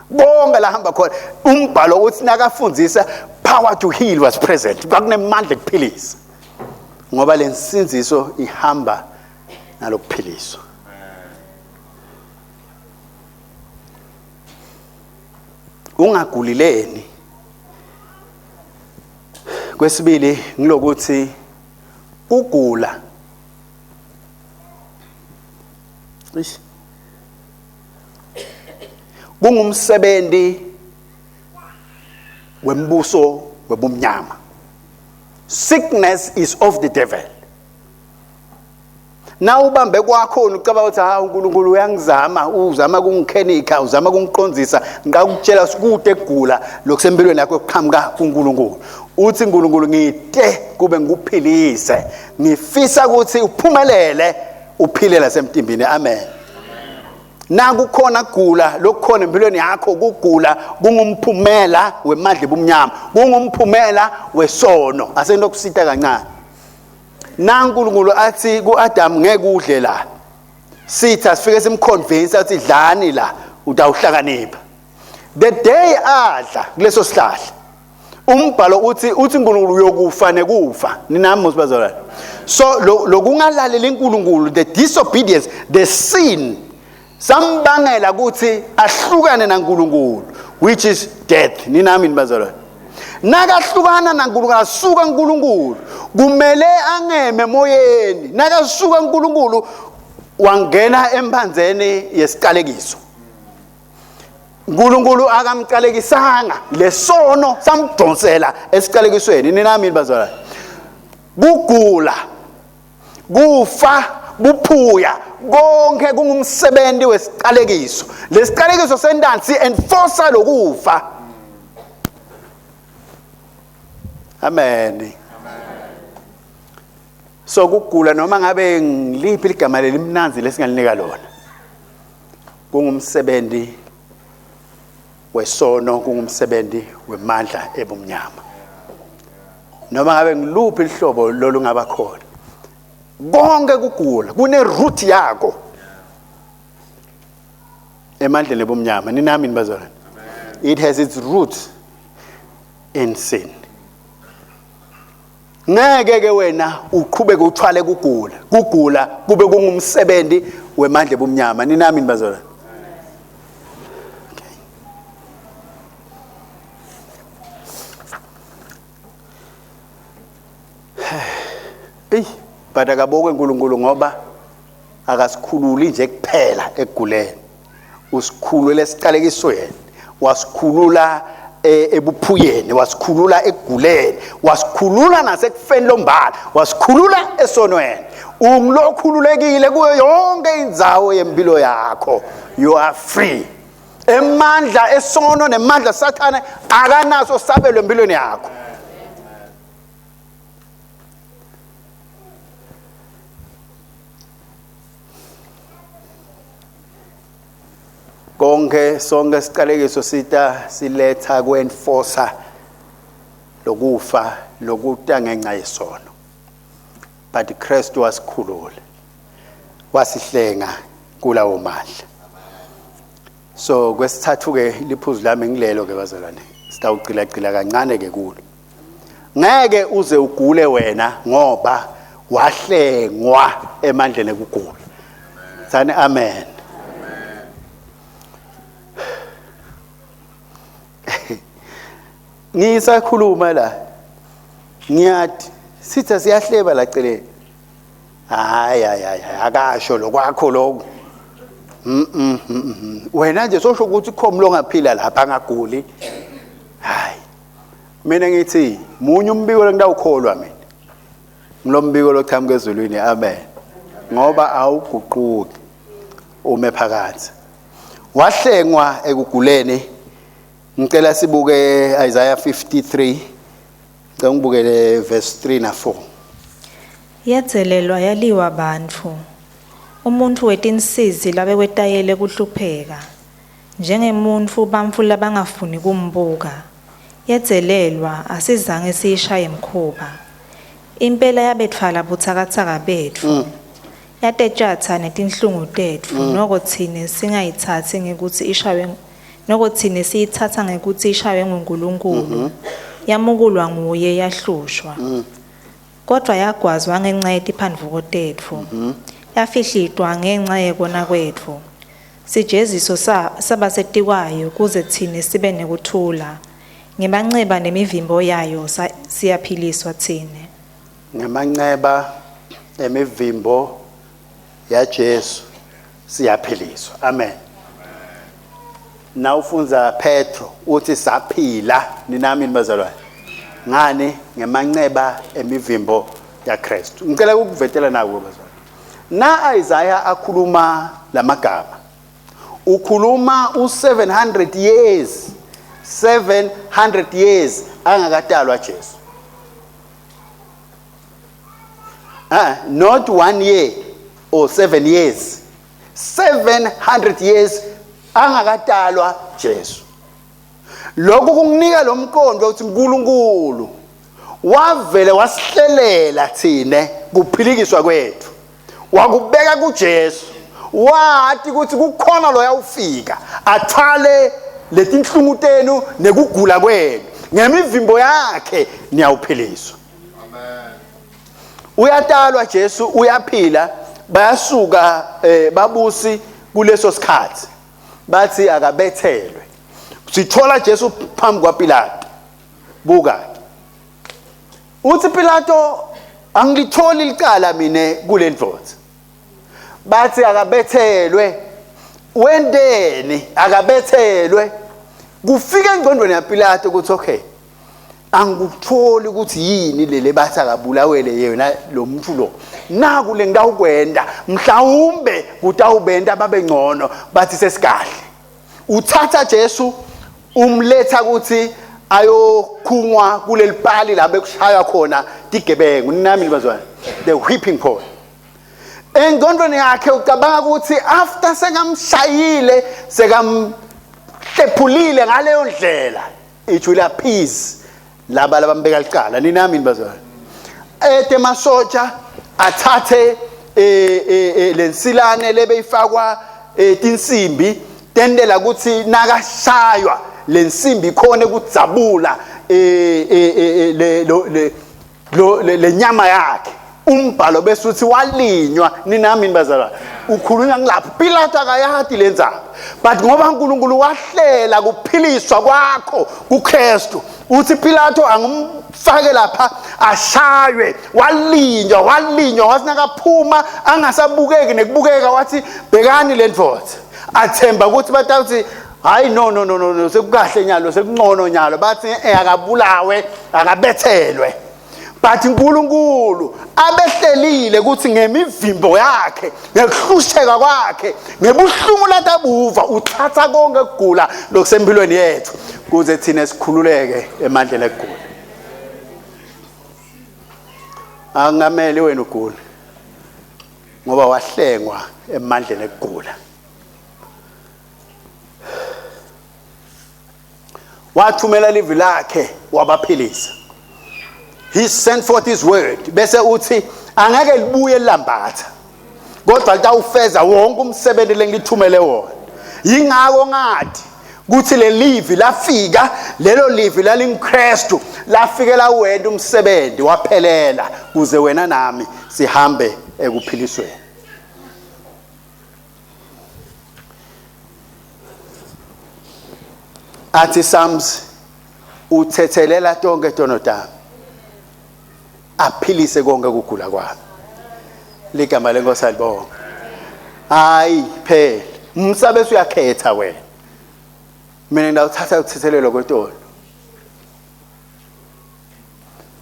Bonke lahamba khona umbhalo uthi nakafundzisa power to heal was present. Kwakunemandla ekuphilisa. Ngoba lensindziso ihamba nalokuphiliswa. Ungagulileni. Kwesibili ngilokuthi kugula Eish. Kungumsebenzi wembuso webumnyama. Sickness is of the devil. Na ubambe kwakho ucabanga ukuthi ha uNkulunkulu uyangizama, uzama kungikhenika, uzama kungiqonzisa, ngakutshela sikude ekugula lokusempilweni yakho kuqhamuka kuNkulunkulu. Uthi uNkulunkulu ngite kube ngikuphilise. Ngifisa ukuthi uphumelele uphile lasemtimbini. Amen. Nakukhona kugula lokukhona empilweni yakho kugula kungumphumela wemandla ebumnyama, kungumphumela wesono. Asenokusita kancane. NaNkulunkulu athi kuAdam ngeke udle la. Sitha sifike simconvince athi dlani la utawuhlakanipha. The day adla kuleso sihlahla umbhalo uthi uthi uNkulunkulu uyokufa nekufa ninami mosibazalwane so lokungalaleli uNkulunkulu the disobedience the sin sambangela ukuthi ahlukane naNkulunkulu which is death ninami nibazalwane nakahlukana naNkulunkulu asuka uNkulunkulu kumele angeme emoyeni nakasuka uNkulunkulu wangena emphanzeni yesiqalekiso uNkulunkulu akamqalekisanga lesono samdonsela esiqalekisweni ninami bazalwane kugula kufa buphuya konke kungumsebenzi wesiqalekiso lesiqalekiso sentansi enforcer lokufa amen so kugula noma ngabe ngiliphi ligama lelimnanzi lesingalinika lona kungumsebenzi wesono kungumsebenzi wemandla ebumnyama noma ngabe ngiluphi ihlobo lolungaba khona konke kugula kune root yako emandleni ebumnyama ninami nibazalwane it has its root in sin. Ngeke ke wena uqhubeke uthwale kugula. Kugula kube kungumsebenzi wemandla ebumnyama. Ninami nibazalwane. Okay. Ey, but akabokwe uNkulunkulu ngoba akasikhululi nje kuphela ekuguleni. Usikhulule esiqalekisweni, wasikhulula eh, ebuphuyeni, wasikhulula ekuguleni, wasikhulula nasekufeni lombala, wasikhulula esonweni. Ungilokhululekile kuyo yonke indzawo yempilo yakho. You are free. Emandla esono nemandla sathane akanaso sabelo empilweni yakho. Konke sonke siqalekiso sita siletha kwenforcer lokufa lokuta ngenxa yesono. But Christ wasikhulula. Wasihlenga kulawo mandla. So kwesithathu ke liphuzu lami ngilelo ke bazalwane. Sitawugcila gcila kancane ke kulo. Ngeke uze ugule wena ngoba wahlengwa emandleni ekugula. Thani amen. Ngisakhuluma la. Ngiyathi sitha siyahleba la celeni. Hayi hayi hayi akasho lokwakho lokho. Mm. Wena nje sosho ukuthi khomu longaphila lapha angaguli. Hayi. Mina ngithi munye umbiko lengitawukholwa mina. Ngilombiko lochamuka ezulwini amen. Ngoba awuguquki ume phakathi. Wahlengwa ekuguleni. Ngicela sibuke Isaiah 53. Ngicela ngibukele verse 3 na 4. Yedzelelwa yaliwa bantfu. Umuntfu wetinsizi labekwetayele kuhlupheka. Njengemuntfu bantfu labangafuni kumbuka. Yedzelelwa asizange siyishaye mkhuba. Impela yabetfwala butsakatsaka betfu. Yatetjatsa netinhlungu tetfu noko tsine singayitsatsi ngekutsi ishaywe noko tsine siyitsatsa ngekutsi ishaywe nguNkulunkulu. Yamukulwa nguye yahlushwa. Kodvwa yagwazwa ngenca yetiphambuko tetfu. Yafihlitwa ngenca yekona kwetfu. Sijeziso saba setikwayo kuze tsine sibe nekuthula. Ngemanceba nemivimbo yayo siyaphiliswa tsine. Ngemanceba emivimbo yaJesu siyaphiliswa. Amen. Nawufundza Petro uthi saphila ninami bazalwane. Ngani ngemanceba emivimbo yaKristu. Ngicela ukukuvetela naku bazalwane. Na Isaiah akhuluma lamagama. Ukhuluma u700 years 700 years angakatalwa Jesu. Not 1 year or 7 years. 700 years angakatalwa Jesu. Lokhu kunginika lo mqondo ukuthi uNkulunkulu wavele wasihlelela thine kuphilikiswa kwethu. Wakubeka kuJesu. Wathi ukuthi kukhona loyawufika athwale letinhlungu tenu nekugula kwenu. Ngemivimbo yakhe niyawuphiliswa. Amen. Uyatalwa Jesu uyaphila bayasuka babusi kuleso sikhathi bathi akabethelwe. Sithola Jesu phambi kwaPilato. Buka. Uthi Pilato angilitholi licala mine kule ndvodza. Bathi akabethelwe. Wenteni akabethelwe. Kufika engqondweni yaPilato ukuthi okay angikutholi ukuthi yini lele bathi akabulawele yena lo muntu lo. Naku lengitawukwenda mhlawumbe kutawubenta babe ngcono bathi sesikahle. Uthatha Jesu umletha ukuthi ayokhungwa kuleli pali la bekushaywa khona tigebengu nami bazwana the whipping pole. Engqondweni yakhe ucabanga ukuthi after sekamshayile sekamhlephulile ngaleyo ndlela it will appease laba labambeka licala ninami bazwana. Ete masotsha athathe lensilane lebeyifakwa tinsimbi tendela ukuthi nakashaywa lensimbi ikhona ukudzabula le Lo lenyama yakhe umbhalo bese uthi walinywa ninami bazalwane ukhulunywa ngilapho Pilato akayati lendzaba but ngoba uNkulunkulu wahlela kuphiliswa kwakho kuKristu uthi Pilato angumfake lapha ashaywe walinywa walinywa wathi nakaphuma angasabukeki nekubukeka wathi bhekani le ndvodza athemba ukuthi batawuthi hayi no no no no sekukahle nyalo sekuncono nyalo bathi eh akabulawe akabethelwe but uNkulunkulu abehlelile ukuthi ngemivimbo yakhe ngekuhlusheka kwakhe ngebuhlungu latabuva uthatha konke ukugula lokusempilweni yethu kuze thina sikhululeke emandleni ekugula angamele wena ugule ngoba wahlengwa emandleni ekugula wathumela livi lakhe wabaphilisa he sent forth his word bese uthi angeke libuye lambatha kodwa litawufeza wonke umsebenzi lengilithumele wona yingako ngathi kuthi lelivi lafika lelo livi lalinguKristu lafikela wena umsebenzi waphelela kuze wena nami sihambe ekuphilisweni athi Psalms uthethelela tonke tono tami aphilise konke ukugula kwami ligama lenkosi alibonga hayi phela umsabe usuyakhetha wena mina ngidawuthatha ukuthethelelwa kwetono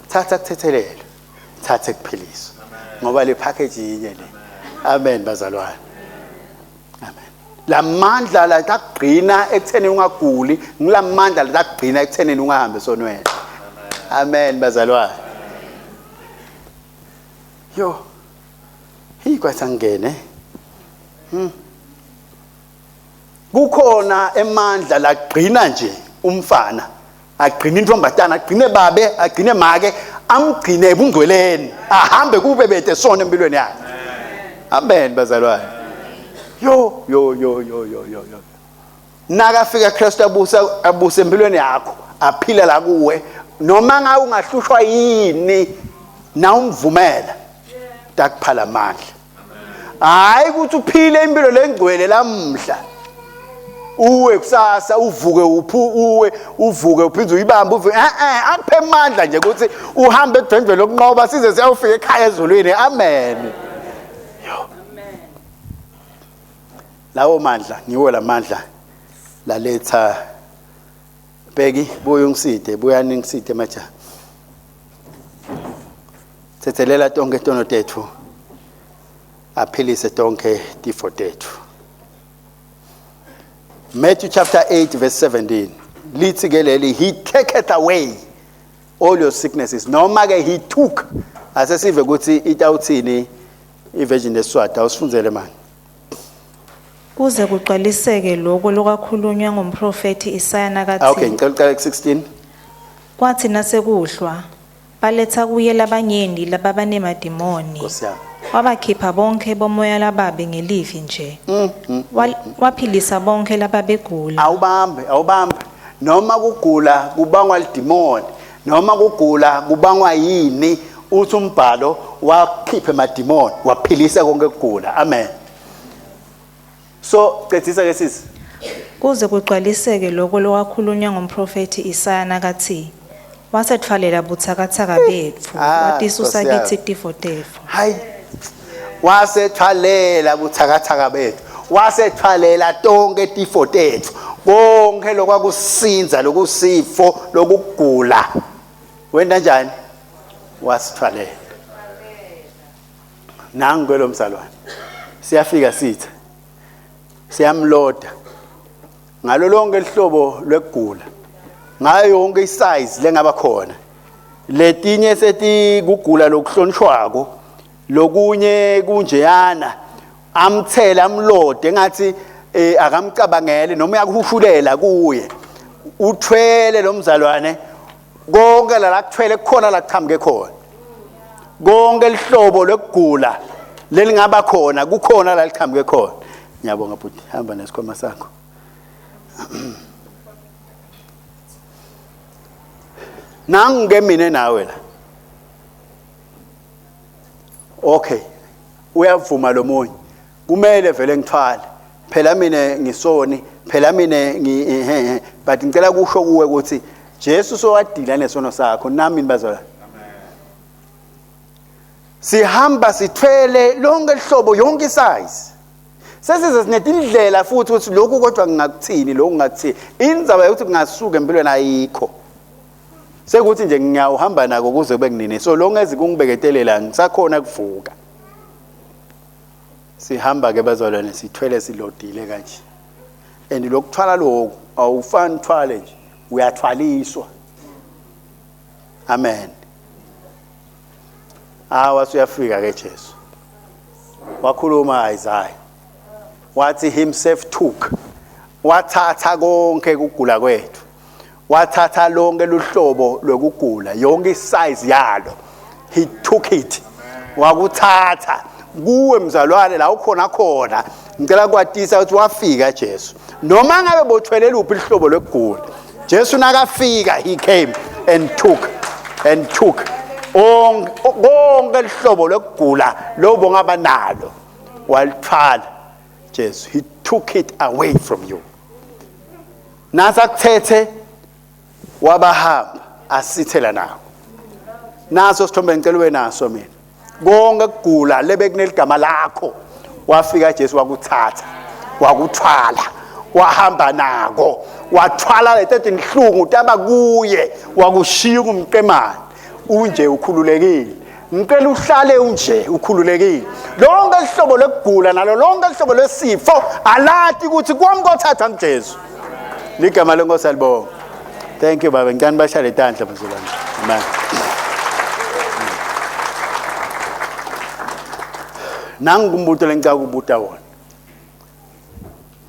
thatha kuthethelelwa thatha kuphiliswa ngoba le package yinye le amen bazalwane amen lamandla la takugcina ekutheni ungaguli ngilamandla la takugcina ekutheni ungahambi esonweni amen bazalwane yo hey kwathi angene kukhona emandla lagcina nje umfana agcine intombatana agcine babe agcine make amgcine ebungcweleni ahambe kube bede sona empilweni yakhe amen bazalwane yo yo yo yo yo yo yo nakafika Kristu abusa abusa empilweni yakho aphila la kuwe noma ngawe ungahlushwa yini na umvumela takuphala amandla hayi ukuthi uphile impilo lengcwele lamhla uwe kusasa uvuke uphu uwe uvuke uphinde uyibambe uvuke eh eh akuphe amandla nje ukuthi uhambe edwendweni lokunqoba size siyawufika ekhaya ezulwini amen yo lawo mandla ngiwo lamandla laletha bheki buye ungiside buyani ngiside majaha Thethelela tonke tono tetfu aphilise tonke tifo tetfu. Matthew chapter 8 verse 17 lithi ke leli he taketh away all your sicknesses noma ke he took asesive ukuthi itawuthini iversion leswati awusifundzele manje Kuze kugcwaliseke lokho lokwakhulunywa ngumprofethi Isaya nakathi okay ngicela uqale ku 16 Kwathi nasekuhlwa Baletha kuye labanyenti lababanemadimoni. Nkosi yami. Wabakhipha bonkhe bomoya lababi ngelivi nje. Waphilisa bonkhe lababegula. Awubambe, awubambe. Noma kugula kubangwa lidimoni, noma kugula kubangwa yini, uthi umbhalo wakhipha emadimoni, waphilisa konke kugula. Amen. So, cedzisa ke sisi. Kuze kugcwaliseke lokho lokwakhulunywa ngumprofethi Isaya nakathi, Wasetfwalela butsakatsaka betfu, Ah, watisusa Nkosi yami. kitsi tifo tetfu. Hayi. Wasethwalela buthakathaka bethu. Wasethwalela tonke tifo tethu. Konke lokwakusinza lokusifo lokugula. Wena njani? Wasithwalela. Nangu ke lo mzalwane. Siyafika sitha. Siyamloda. Ngalo lonke ihlobo lwekugula. Ngayo yonke isize lengaba khona. Letinye sethi kugula lokuhlonishwako lokunye kunjeyana amthele amlode engathi eh akamcabangele noma uyakuhushulela kuye uthwele lo mzalwane konke la kuthwele kukhona la kuqhamuke khona konke lihlobo lokugula lelingaba khona kukhona la liqhamuke khona ngiyabonga bhuti hamba nesikhwama sakho nangu ke mina nawe la Okay, uyavuma lo munye, kumele vele ngithwale, phela mina ngisoni, phela mina ngi, but ngicela kusho kuwe ukuthi Jesu sowadila nesono sakho. Nami nibazalwane, sihamba sithwele lonke ihlobo, yonke isize, sesize sinetindlela futhi ukuthi lokhu kodwa ngingakuthini, lokhu ngingakuthini. Indzaba yokuthi kungasuka empilweni ayikho, sekuthi nje ngiyawuhamba nako kuze kube kunini, so long as kungibeketelela ngisakhona kuvuka. Sihamba ke bazalwane sithwele, silodile kanje, and lokuthwala lokhu awufani uthwale nje, uyathwaliswa. Amen. Awa, suyafika ke Jesu, wakhuluma Isaiah, wathi himself took, wathatha konke kugula kwethu, wathatha lonke luhlobo lokugula, yonke isize yalo, he took it, wakuthatha kuwe mzalwane la ukhona khona. Ngicela kwatisa ukuthi wafika Jesu, noma ngabe bothwele luphi ihlobo lokugula, Jesu nakafika, he came and took and took konke lihlobo lokugula lobo ngaba nalo, walithwala Jesu. He took it away from you. Nasa kuthethe wabahamba asithela nawo. Naso sithombe ngicela ube naso mina. Konke kugula lebe kuneligama lakho, wafika Jesu wakuthatha, wakuthwala, wahamba nako, wathwala leti tinhlungu taba kuye, wakushiya kumqemane unje ukhululekile. Ngicela uhlale unje ukhululekile. Lonke ihlobo lokugula nalo lonke ihlobo lesifo alati ukuthi kwami kothathwa nguJesu. Ligama lenkosi alibonga. Thank you baba, ngicela bashale itandla bazalwane. Amen. Nangu umbuto lengicela ukubuta wona.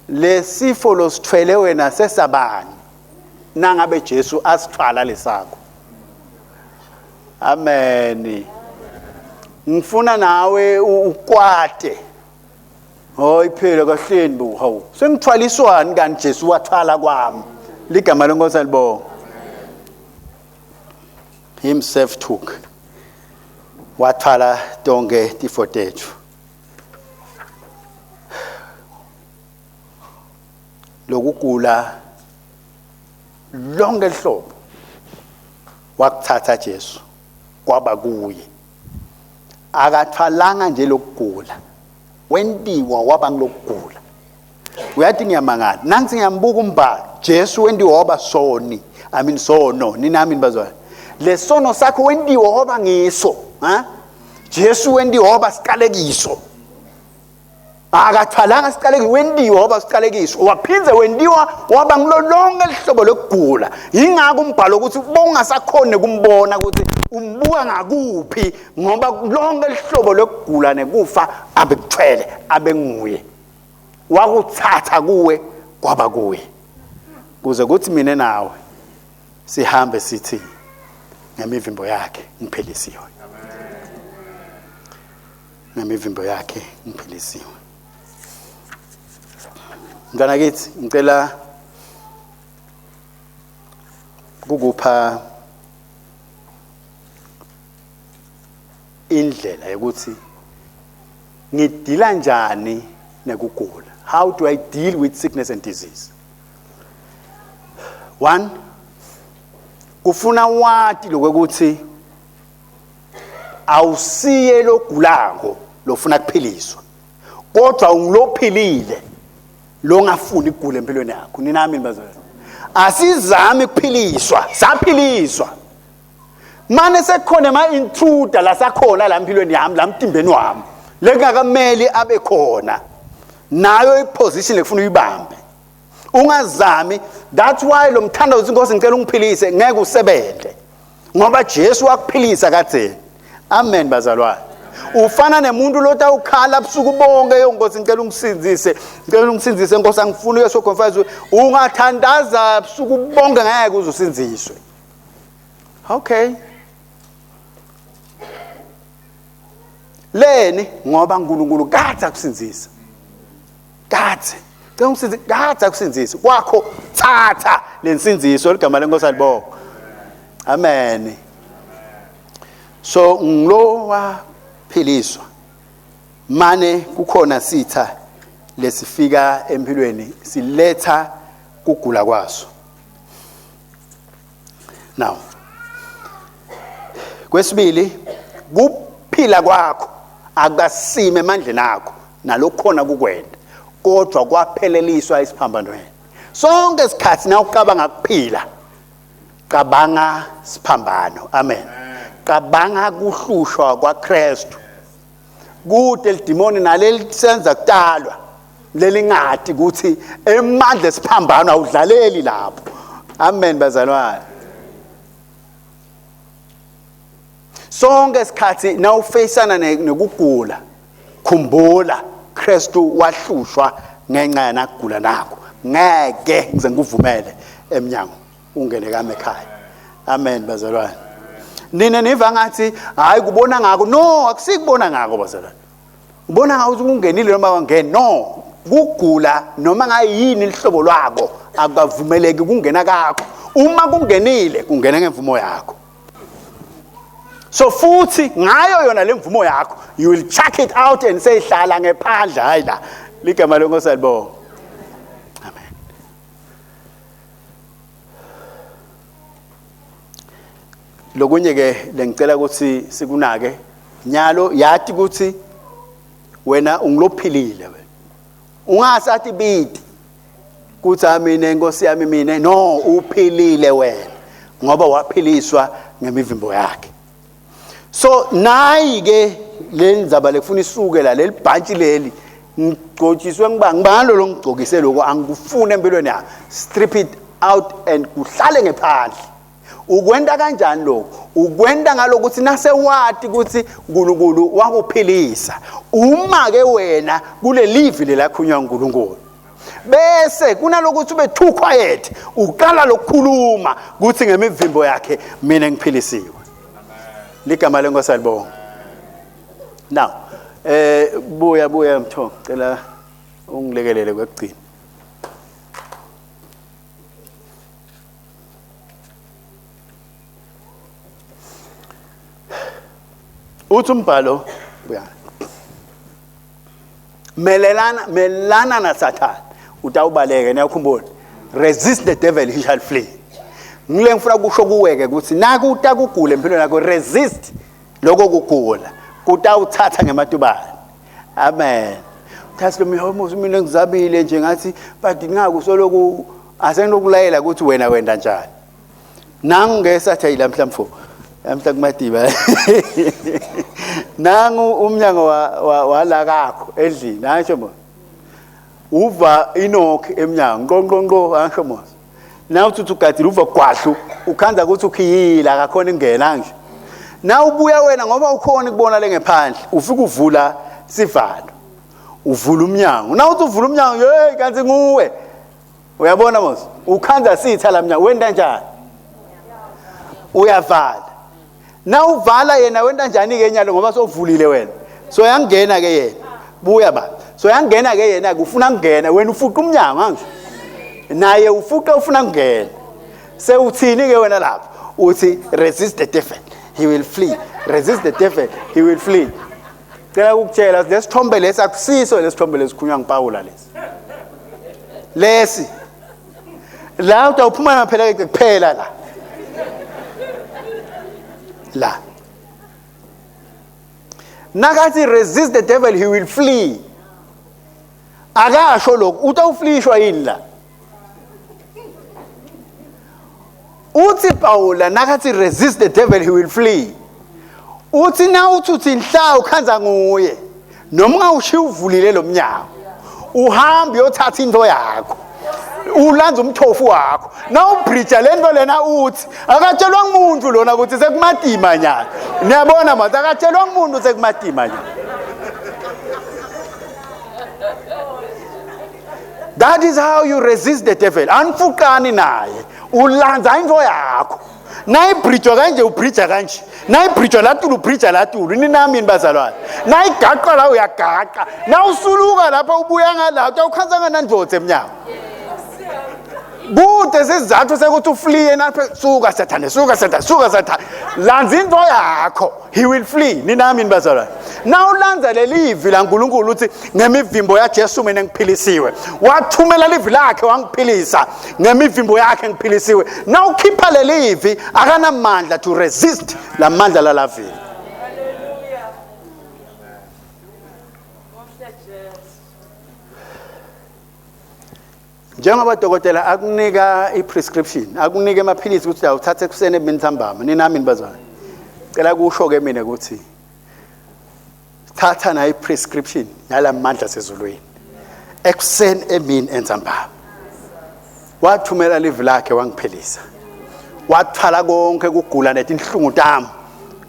Lesifo losithwele wena sesabani? Nangabe Jesu asithwala lesakho. Amen. Ngifuna nawe ukwate. Hayi phela kahleni bo, hawu. Sengithwaliswani kanti Jesu wathwala kwami. Ligama lenkosi alibonga. Himself took. Wathwala tonke tifo tethu. Lokugula lonke ihlobo wakuthatha Jesu kwaba kuye. Akathwalanga nje lokugula, wentiwa waba ngilokugula. Uyathi ngiyamangala nansi ngiyambuka umbhalo, Jesu wentiwa waba soni, I mean sono. Ninami nibazwana, lesono sakho wentiwa waba ngiso. Ha, Jesu wentiwa waba siqalekiso. Akathwalanga siqalekiso, wentiwa waba siqalekiso, waphindze wentiwa waba ngilo lonke lihlobo lokugula. Yingakho umbhalo ukuthi bongasakhona kumbona ukuthi umbuka ngakuphi, ngoba lonke lihlobo lokugula nekufa abekuthwele, abenguye, wakuthatha kuwe kwaba kuye, kuze kuthi mina nawe sihambe sithi ngemivimbo yakhe ngiphilisiwe, ngemivimbo yakhe ngiphilisiwe. Mntwana kithi, ngicela kukupha indlela yokuthi ngidila njani nekugula. How do I deal with sickness and disease? One, kufuna wati lokuthi awusiye logulako lofuna kuphiliswa, kodwa ungilophilile longafuni ukugula empilweni yakho. Ninami bazalwane, asizami ukuphiliswa, saphiliswa. Mane sekukhona ama-intruder lasakhona la empilweni yami, la mtimbeni wami, lekungakameli abe khona, nayo iposition lekufuna uyibambe. Ungazami. That's why lo mthandazo inkosi ngicela ungiphilise ngeke usebenze, ngoba Jesu wakuphilisa kadzeni. Amen bazalwane. Ufana nemuntu lota ukhala busuku bonke, yo Nkosi ngicela ungisindzise, ngicela ungisindzise Nkosi, angifuni uyeso confess. Ungathandaza busuku bonke ngeke uzusindziswe. Okay, leni? Ngoba uNkulunkulu kadze akusindzisa kadze. Cela ungisindzise, kadze akusindzisa kwakho, thatha lensindziso. Ligama lenkosi alibonga. Amen. So ngilo. Philiswa. Mane kukhona sitha lesifika empilweni siletha kugula kwaso. Now kwesibili kuphila kwakho akasime emandleni akho nalokhona kukwenda kodwa kwapheleliswa esiphambanweni. Sonke isikhathi na ucabanga kuphila cabanga siphambano. Amen. Cabanga kuhlushwa kwaKristu. Kude lidimoni naleli senza kutalwa lelingati ukuthi emandla esiphambano awudlaleli lapho. Amen bazalwane. Sonke isikhathi nawufeyisana nekugula khumbula Kristu wahlushwa ngenxa yanakugula nakho. Ngeke ngize ngikuvumele emnyango ungene kami ekhaya. Amen bazalwane. Nina niva ngathi hayi kubona ngako. No, akusikubona ngako bazalwane. Ubona ngathi ungenile noma wangena. No, kugula noma ngayini lihlobo lwako akukavumeleki kungena kakho. Uma kungenile kungena ngemvumo yakho. So futhi ngayo yona lemvumo yakho you will check it out and say hlala ngephandle hayi la. Ligama lenkosi alibonga. Amen. Lokunye ke lengicela ukuthi sikunake nyalo yati ukuthi wena ungilophilile wena. Ungasathi biti kuthi amine inkosi yami mina no uphilile wena ngoba waphiliswa ngemivimbo yakhe. So nayi ke le ndzaba lekufuna isuke la leli bhantshi leli ngigcotshiswe ngiba ngibani lo ngigcokise lokho angikufuni empilweni yakho. Strip it out and kuhlale ngephandle. Ukwenta kanjani lokho? Ukwenta ngalokuthi nasewati ukuthi uNkulunkulu wakuphilisa. Uma ke wena kulelivi lelakhunywa uNkulunkulu bese kunalokuthi ube too quiet uqala lokukhuluma kuthi ngemivimbo yakhe mina ngiphilisiwe. Ligama lenkosi alibonga. Now buya buya mtho cela ungilekelele kwekugcina. Uthi umbhalo buya. Melelana melana na Satan utawubaleka niyakhumbula. Resist the devil he shall flee. Ngile ngifuna kusho kuweke ukuthi naku utakugula empilweni yakho resist lokho kugula kutawuthatha ngematubane. Amen. Uthatha lo mihomo mina ngizabile nje ngathi but ngaku soloku asenokulayela ukuthi wena wenda njani. Nangu ke sathi ayila mhlamfo. Namhla kumadiba. Nangu umnyango wala kakho endlini angisho mo. Uva inokhi emnyango nqo nqo nqo angisho mo. Na uthi ugadile uva gwahlu ukhanza ukuthi ukhiyile akakhona ingena angisho. Na ubuya wena ngoba ukhona ukubona le ngephandle ufika uvula sivalo. Uvula umnyango. Na uthi uvula umnyango hey kanti nguwe. Uyabona mos ukhanza sitha la mnyango wenda njani? Uyavala. Na uvala yena wenda njani ke nyalo ngoba sovulile wena. So yangena ke yena. Buya ba. So yangena ke yena ufuna kungena wena ufuqa umnyango angisho. Naye ufuqa ufuna kungena. Sewuthini ke wena lapho? Uthi resist the devil he will flee. Resist the devil he will flee. Cela ukukutshela lesithombe lesi akusiso lesithombe lesikhulunywa nguPawula lesi. Lesi la utawuphuma phela ke kuphela la. La. Nakathi resist the devil he will flee. Akasho lokhu utawuflishwa yini la? Uthi Paula nakathi resist the devil he will flee. Uthi na uthi uthi nhla ukhanza nguye noma ungawushiya uvulile lo mnyango uhambe uyothatha into yakho ulanza umthofu wakho na ubridge lento lena uthi akatshelwa ngumuntu lona ukuthi sekumatima nyana niyabona manje akatshelwa ngumuntu sekumatima nyana. That is how you resist the devil. Anfuqani naye. Ulanza into yakho. Nayibridge kanje ubridge kanje. Nayibridge latulu ubridge latulu. Ninami yini bazalwane? Nayigaqa la uyagaqa. Nawusuluka lapha ubuya ngala utawukhanza nganandvodza emnyango. Kude sizathu sekuthi ufliye naphe suka sathane suka sathane suka sathane lanza into yakho he will flee ninami nibazalwane na ulanza lelivi laNkulunkulu uthi ngemivimbo yaJesu mina ngiphilisiwe wathumela livi lakhe wangiphilisa ngemivimbo yakhe ngiphilisiwe na ukhipha lelivi akanamandla to resist lamandla lalavini Njengoba dokotela akunika i-prescription, akunika amaphilisi ukuthi awuthathe ekuseni emini ntambama, ninami nibazwana. Cela kusho ke mina ukuthi thatha na i-prescription yalamandla sezulwini. Ekuseni emini entsambama. Wathumela livi lakhe wangiphilisa. Wathwala konke kugula netinhlungu tami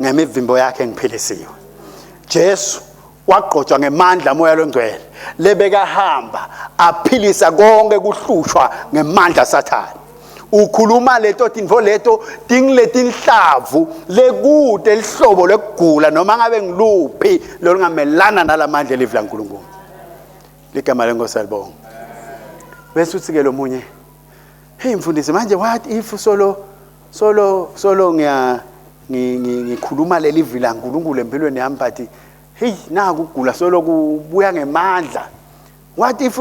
ngemivimbo yakhe ngiphilisiwe. Jesu wagqotshwa ngemandla moya longcwele lebekahamba aphilisa konke kuhlushwa ngemandla sathane ukhuluma leto tintfo leto tingiletinhlavu lekude lihlobo lekugula noma ngabe ngiluphi lolungamelana nalamandla elivi laNkulunkulu ligama lenkosi alibonga bese uthi ke lomunye hey mfundisi manje what if solo solo solo ngiya ngikhuluma leli vi laNkulunkulu empilweni yami but hey naku ukugula solo kubuya ngemandla what if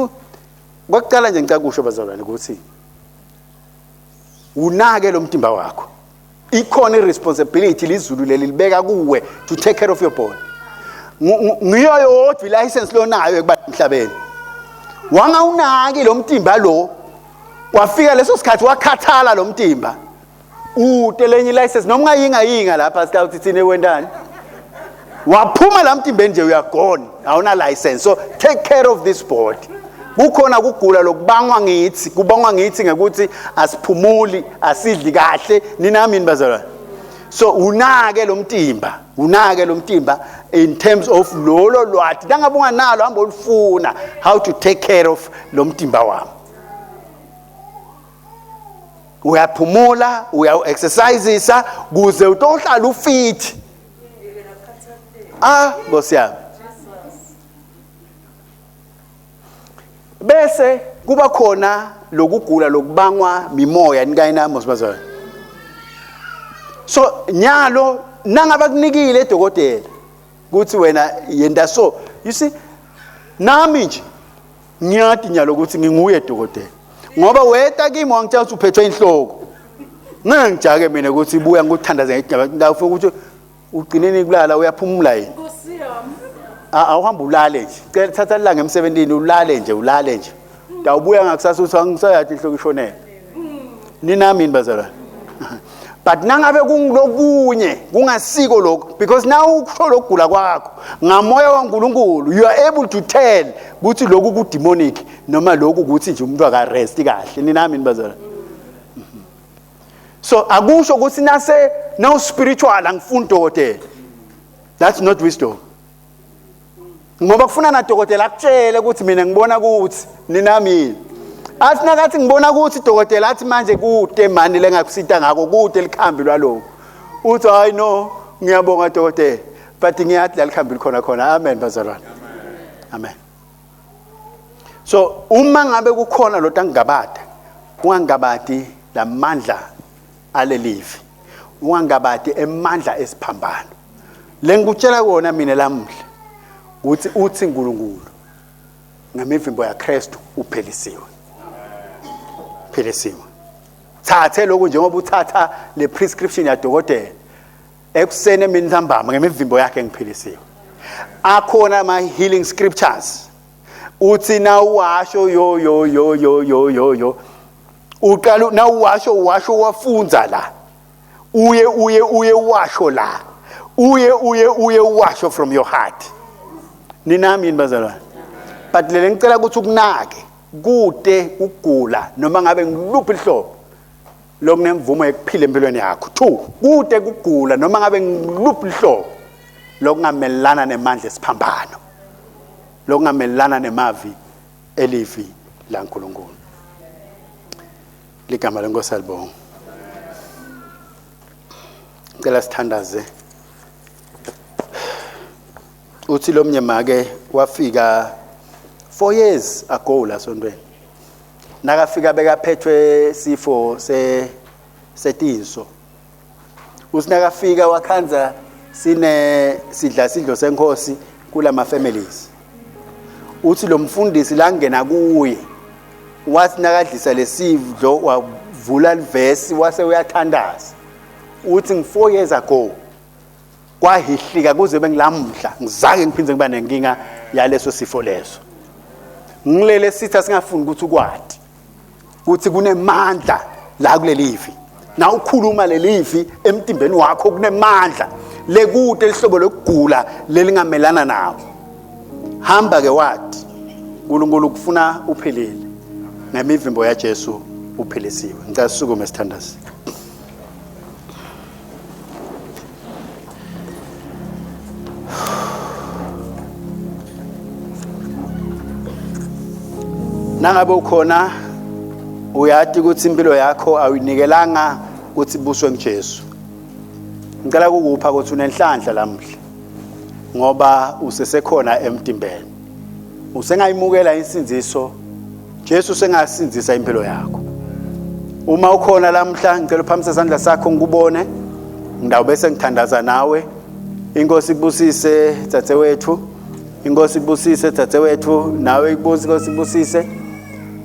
kwakuqala nje ngicela kusho bazalwane ukuthi unake lo mtimba wakho ikhona iresponsibility lizulu leli libeka kuwe to take care of your body ngiyo yodwa ilicense lonayo ekuba emhlabeni wangawunaki lo mtimba lo wafika leso sikhathi wakhathala lo mtimba ute lenye ilicense noma ungayingayinga lapha sika uthi thina wendani waphuma la mtimbeni nje uyagone awuna license so take care of this body kukhona kugula lokubangwa ngithi kubangwa ngithi ngekuthi asiphumuli asidli kahle ninami bazalwane so unake lo mtimba unake lo mtimba in terms of lolo lwati nangabe unganalo hamba olufuna how to take care of lo mtimba wami uyaphumula uya-exercisisa kuze utohlala ufit ah nkosi yami bese kuba khona lokugula lokubangwa mimoya nikayinami sibazalwane so nyalo nangaba kunikile dokotela ukuthi wena yenda so you see nami nje ngiyati nyalo ukuthi nginguye dokotela ngoba weta kimi wangitshela ukuthi uphethwe inhloko ngeke ngijake mina ukuthi buya ngikuthandaze ngidaba ukuthi ugcineni kulala uyaphumula yini awuhamba ulale nje cela thatha ilanga emsebenzini ulale nje ulale nje ndawubuya ngakusasa uthi angisayathi inhloko ishonele ninami yini bazalwane but nangabe kungulokunye kungasiko lokho because now ukusho lokugula kwakho ngamoya waNkulunkulu you are able to tell ukuthi lokhu ku demonic noma lokhu ukuthi nje umuntu akarest kahle ninami yini bazalwane so akusho ukuthi nase no spiritual angifuni dokotela that's not wisdom ngoba kufuna nadokotela akutshele ukuthi mina ngibona ukuthi ninami yini athi nakathi ngibona ukuthi dokotela athi manje kude mani lengakusita ngako kude likhambi lwaloko uthi hayi no ngiyabonga dokotela but ngiyathi lalikhambi likhona khona amen bazalwane amen so uma ngabe kukhona lo tangabada ungangabadi lamandla alelivi ungangabadi emandla esiphambano lengikutshela kona mina lamuhla ukuthi uthi uNkulunkulu ngemivimbo yaKristu uphelisiwe phelisiwe thathe lokhu njengoba uthatha le prescription yadokotela ekuseni emini ntambama ngemivimbo yakhe ngiphilisiwe akhona ama healing scriptures uthi nawuwasho yo yo yo yo yo yo yo uqala nawuwasho washo wafunza la uye uye uye washo la uye uye uye washo from your heart ninami yini bazalwane but lele ngicela ukuthi ukunake kude ukugula noma ngabe ngiluphi ihlobo lokunemvumo yokuphila empilweni yakho two kude kugula noma ngabe ngiluphi uhlobo lokungamelana nemandla esiphambano lokungamelana nemavi elivi laNkulunkulu ligama lenkosi alibonga ngicela sithandaze uthi lo mnye make wafika 4 years ago la sontweni. Nakafika bekaphethwe sifo se setinso. Usinakafika wakhandza sine sidla sidlo senkosi kulama families. Uthi lo mfundisi langena kuye wathi nakadlisa lesidlo wavula livesi wase uyathandaza. Uthi ngi 4 years ago kwahihlika kuze bengilamhla ngizange ngiphinde ngiba nenkinga yaleso sifo leso. Ngilele sitha singafuni ukuthi ukwati ukuthi kunemandla la kulelivi. Na ukhuluma lelivi emtimbeni wakho kunemandla lekude lihlobo lokugula lelingamelana nawo. Hamba ke wathi uNkulunkulu kufuna uphilile. Ngemivimbo yaJesu uphilisiwe. Ngicela sisukume sithandaze. Nangabe ukhona uyati ukuthi impilo yakho awuyinikelanga ukuthi ibuswe nguJesu. Ngicela ukukupha ukuthi unenhlanhla lamuhla ngoba usesekhona emtimbeni. Usengayimukela insindiso Jesu sengasindzisa impilo yakho. Uma ukhona lamhla ngicela uphamise isandla sakho ngikubone. Ngidawube bese ngithandaza nawe. Inkosi ikubusise dzadzewethu. Inkosi ikubusise dzadzewethu nawe ikubusise Inkosi ikubusise.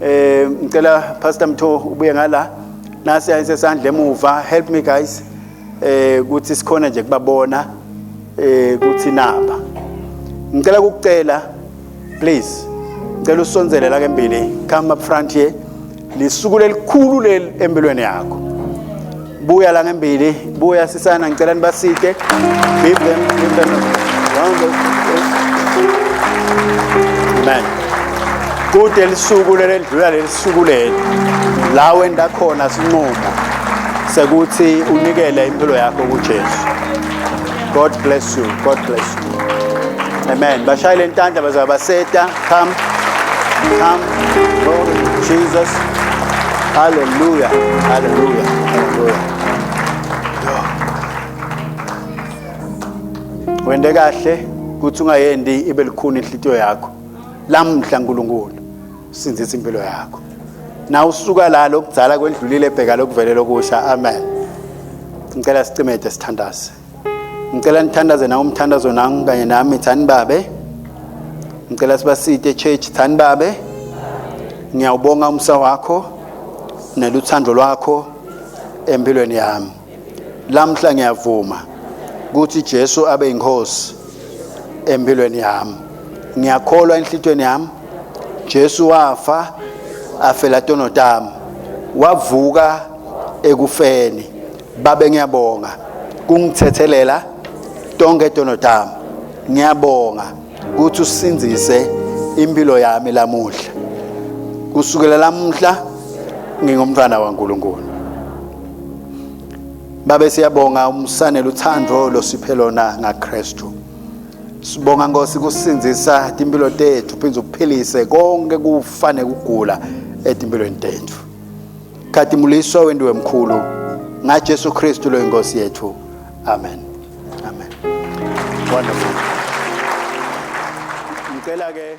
Eh ngicela Pastor Mtho ubuye ngala. Nasi ayisesandla emuva. Help me guys. Eh ukuthi sikhona nje kubabona eh ukuthi naba. Ngicela ukukucela please ngicela usondzele la kembili come up front here lisuku lelikhulu leli empilweni yakho buya la ngembili buya sisana ngicela nibasite give them give them round of amen kude lisuku lelendlula lelisuku leli la wenda khona sinqumo sekuthi unikele impilo yakho kuJesu God bless you God bless you Amen. Bashayele intandla bazabaseta. Come. Come. Glory to Jesus. Hallelujah. Hallelujah. Hallelujah. Wende kahle kuthi ungayendi ibe likhuni inhlitiyo yakho. Lamhla uNkulunkulu sinzisa impilo yakho. Na usuka la lokudzala kwendlulile bheka lokuvele lokusha. Amen. Ngicela sicimede sithandaze. Ngicela nithandaze nawe umthandazo nangu kanye nami thani babe. Ngicela sibasite church thani babe. Ngiyawubonga umsa wakho neluthando lwakho empilweni yami. Lamhla ngiyavuma ukuthi Jesu abe inkosi empilweni yami. Ngiyakholwa enhlitweni yami Jesu wafa afela tono tami. Wavuka ekufeni. Babe ngiyabonga kungithethelela tonke tono tami. Ngiyabonga ukuthi usindzise impilo yami lamuhla. Kusukela lamuhla ngingumntwana waNkulunkulu. Babe siyabonga umsane luthando losiphe lona ngaKristu. Sibonga Nkosi kusindzisa timpilo tethu phindze uphilise konke kufa nekugula etimpilweni tethu. Khatimuliswa wendiwe mkhulu ngaJesu Kristu lo inkosi yethu. Amen. Amen. Wonderful. Ngicela ke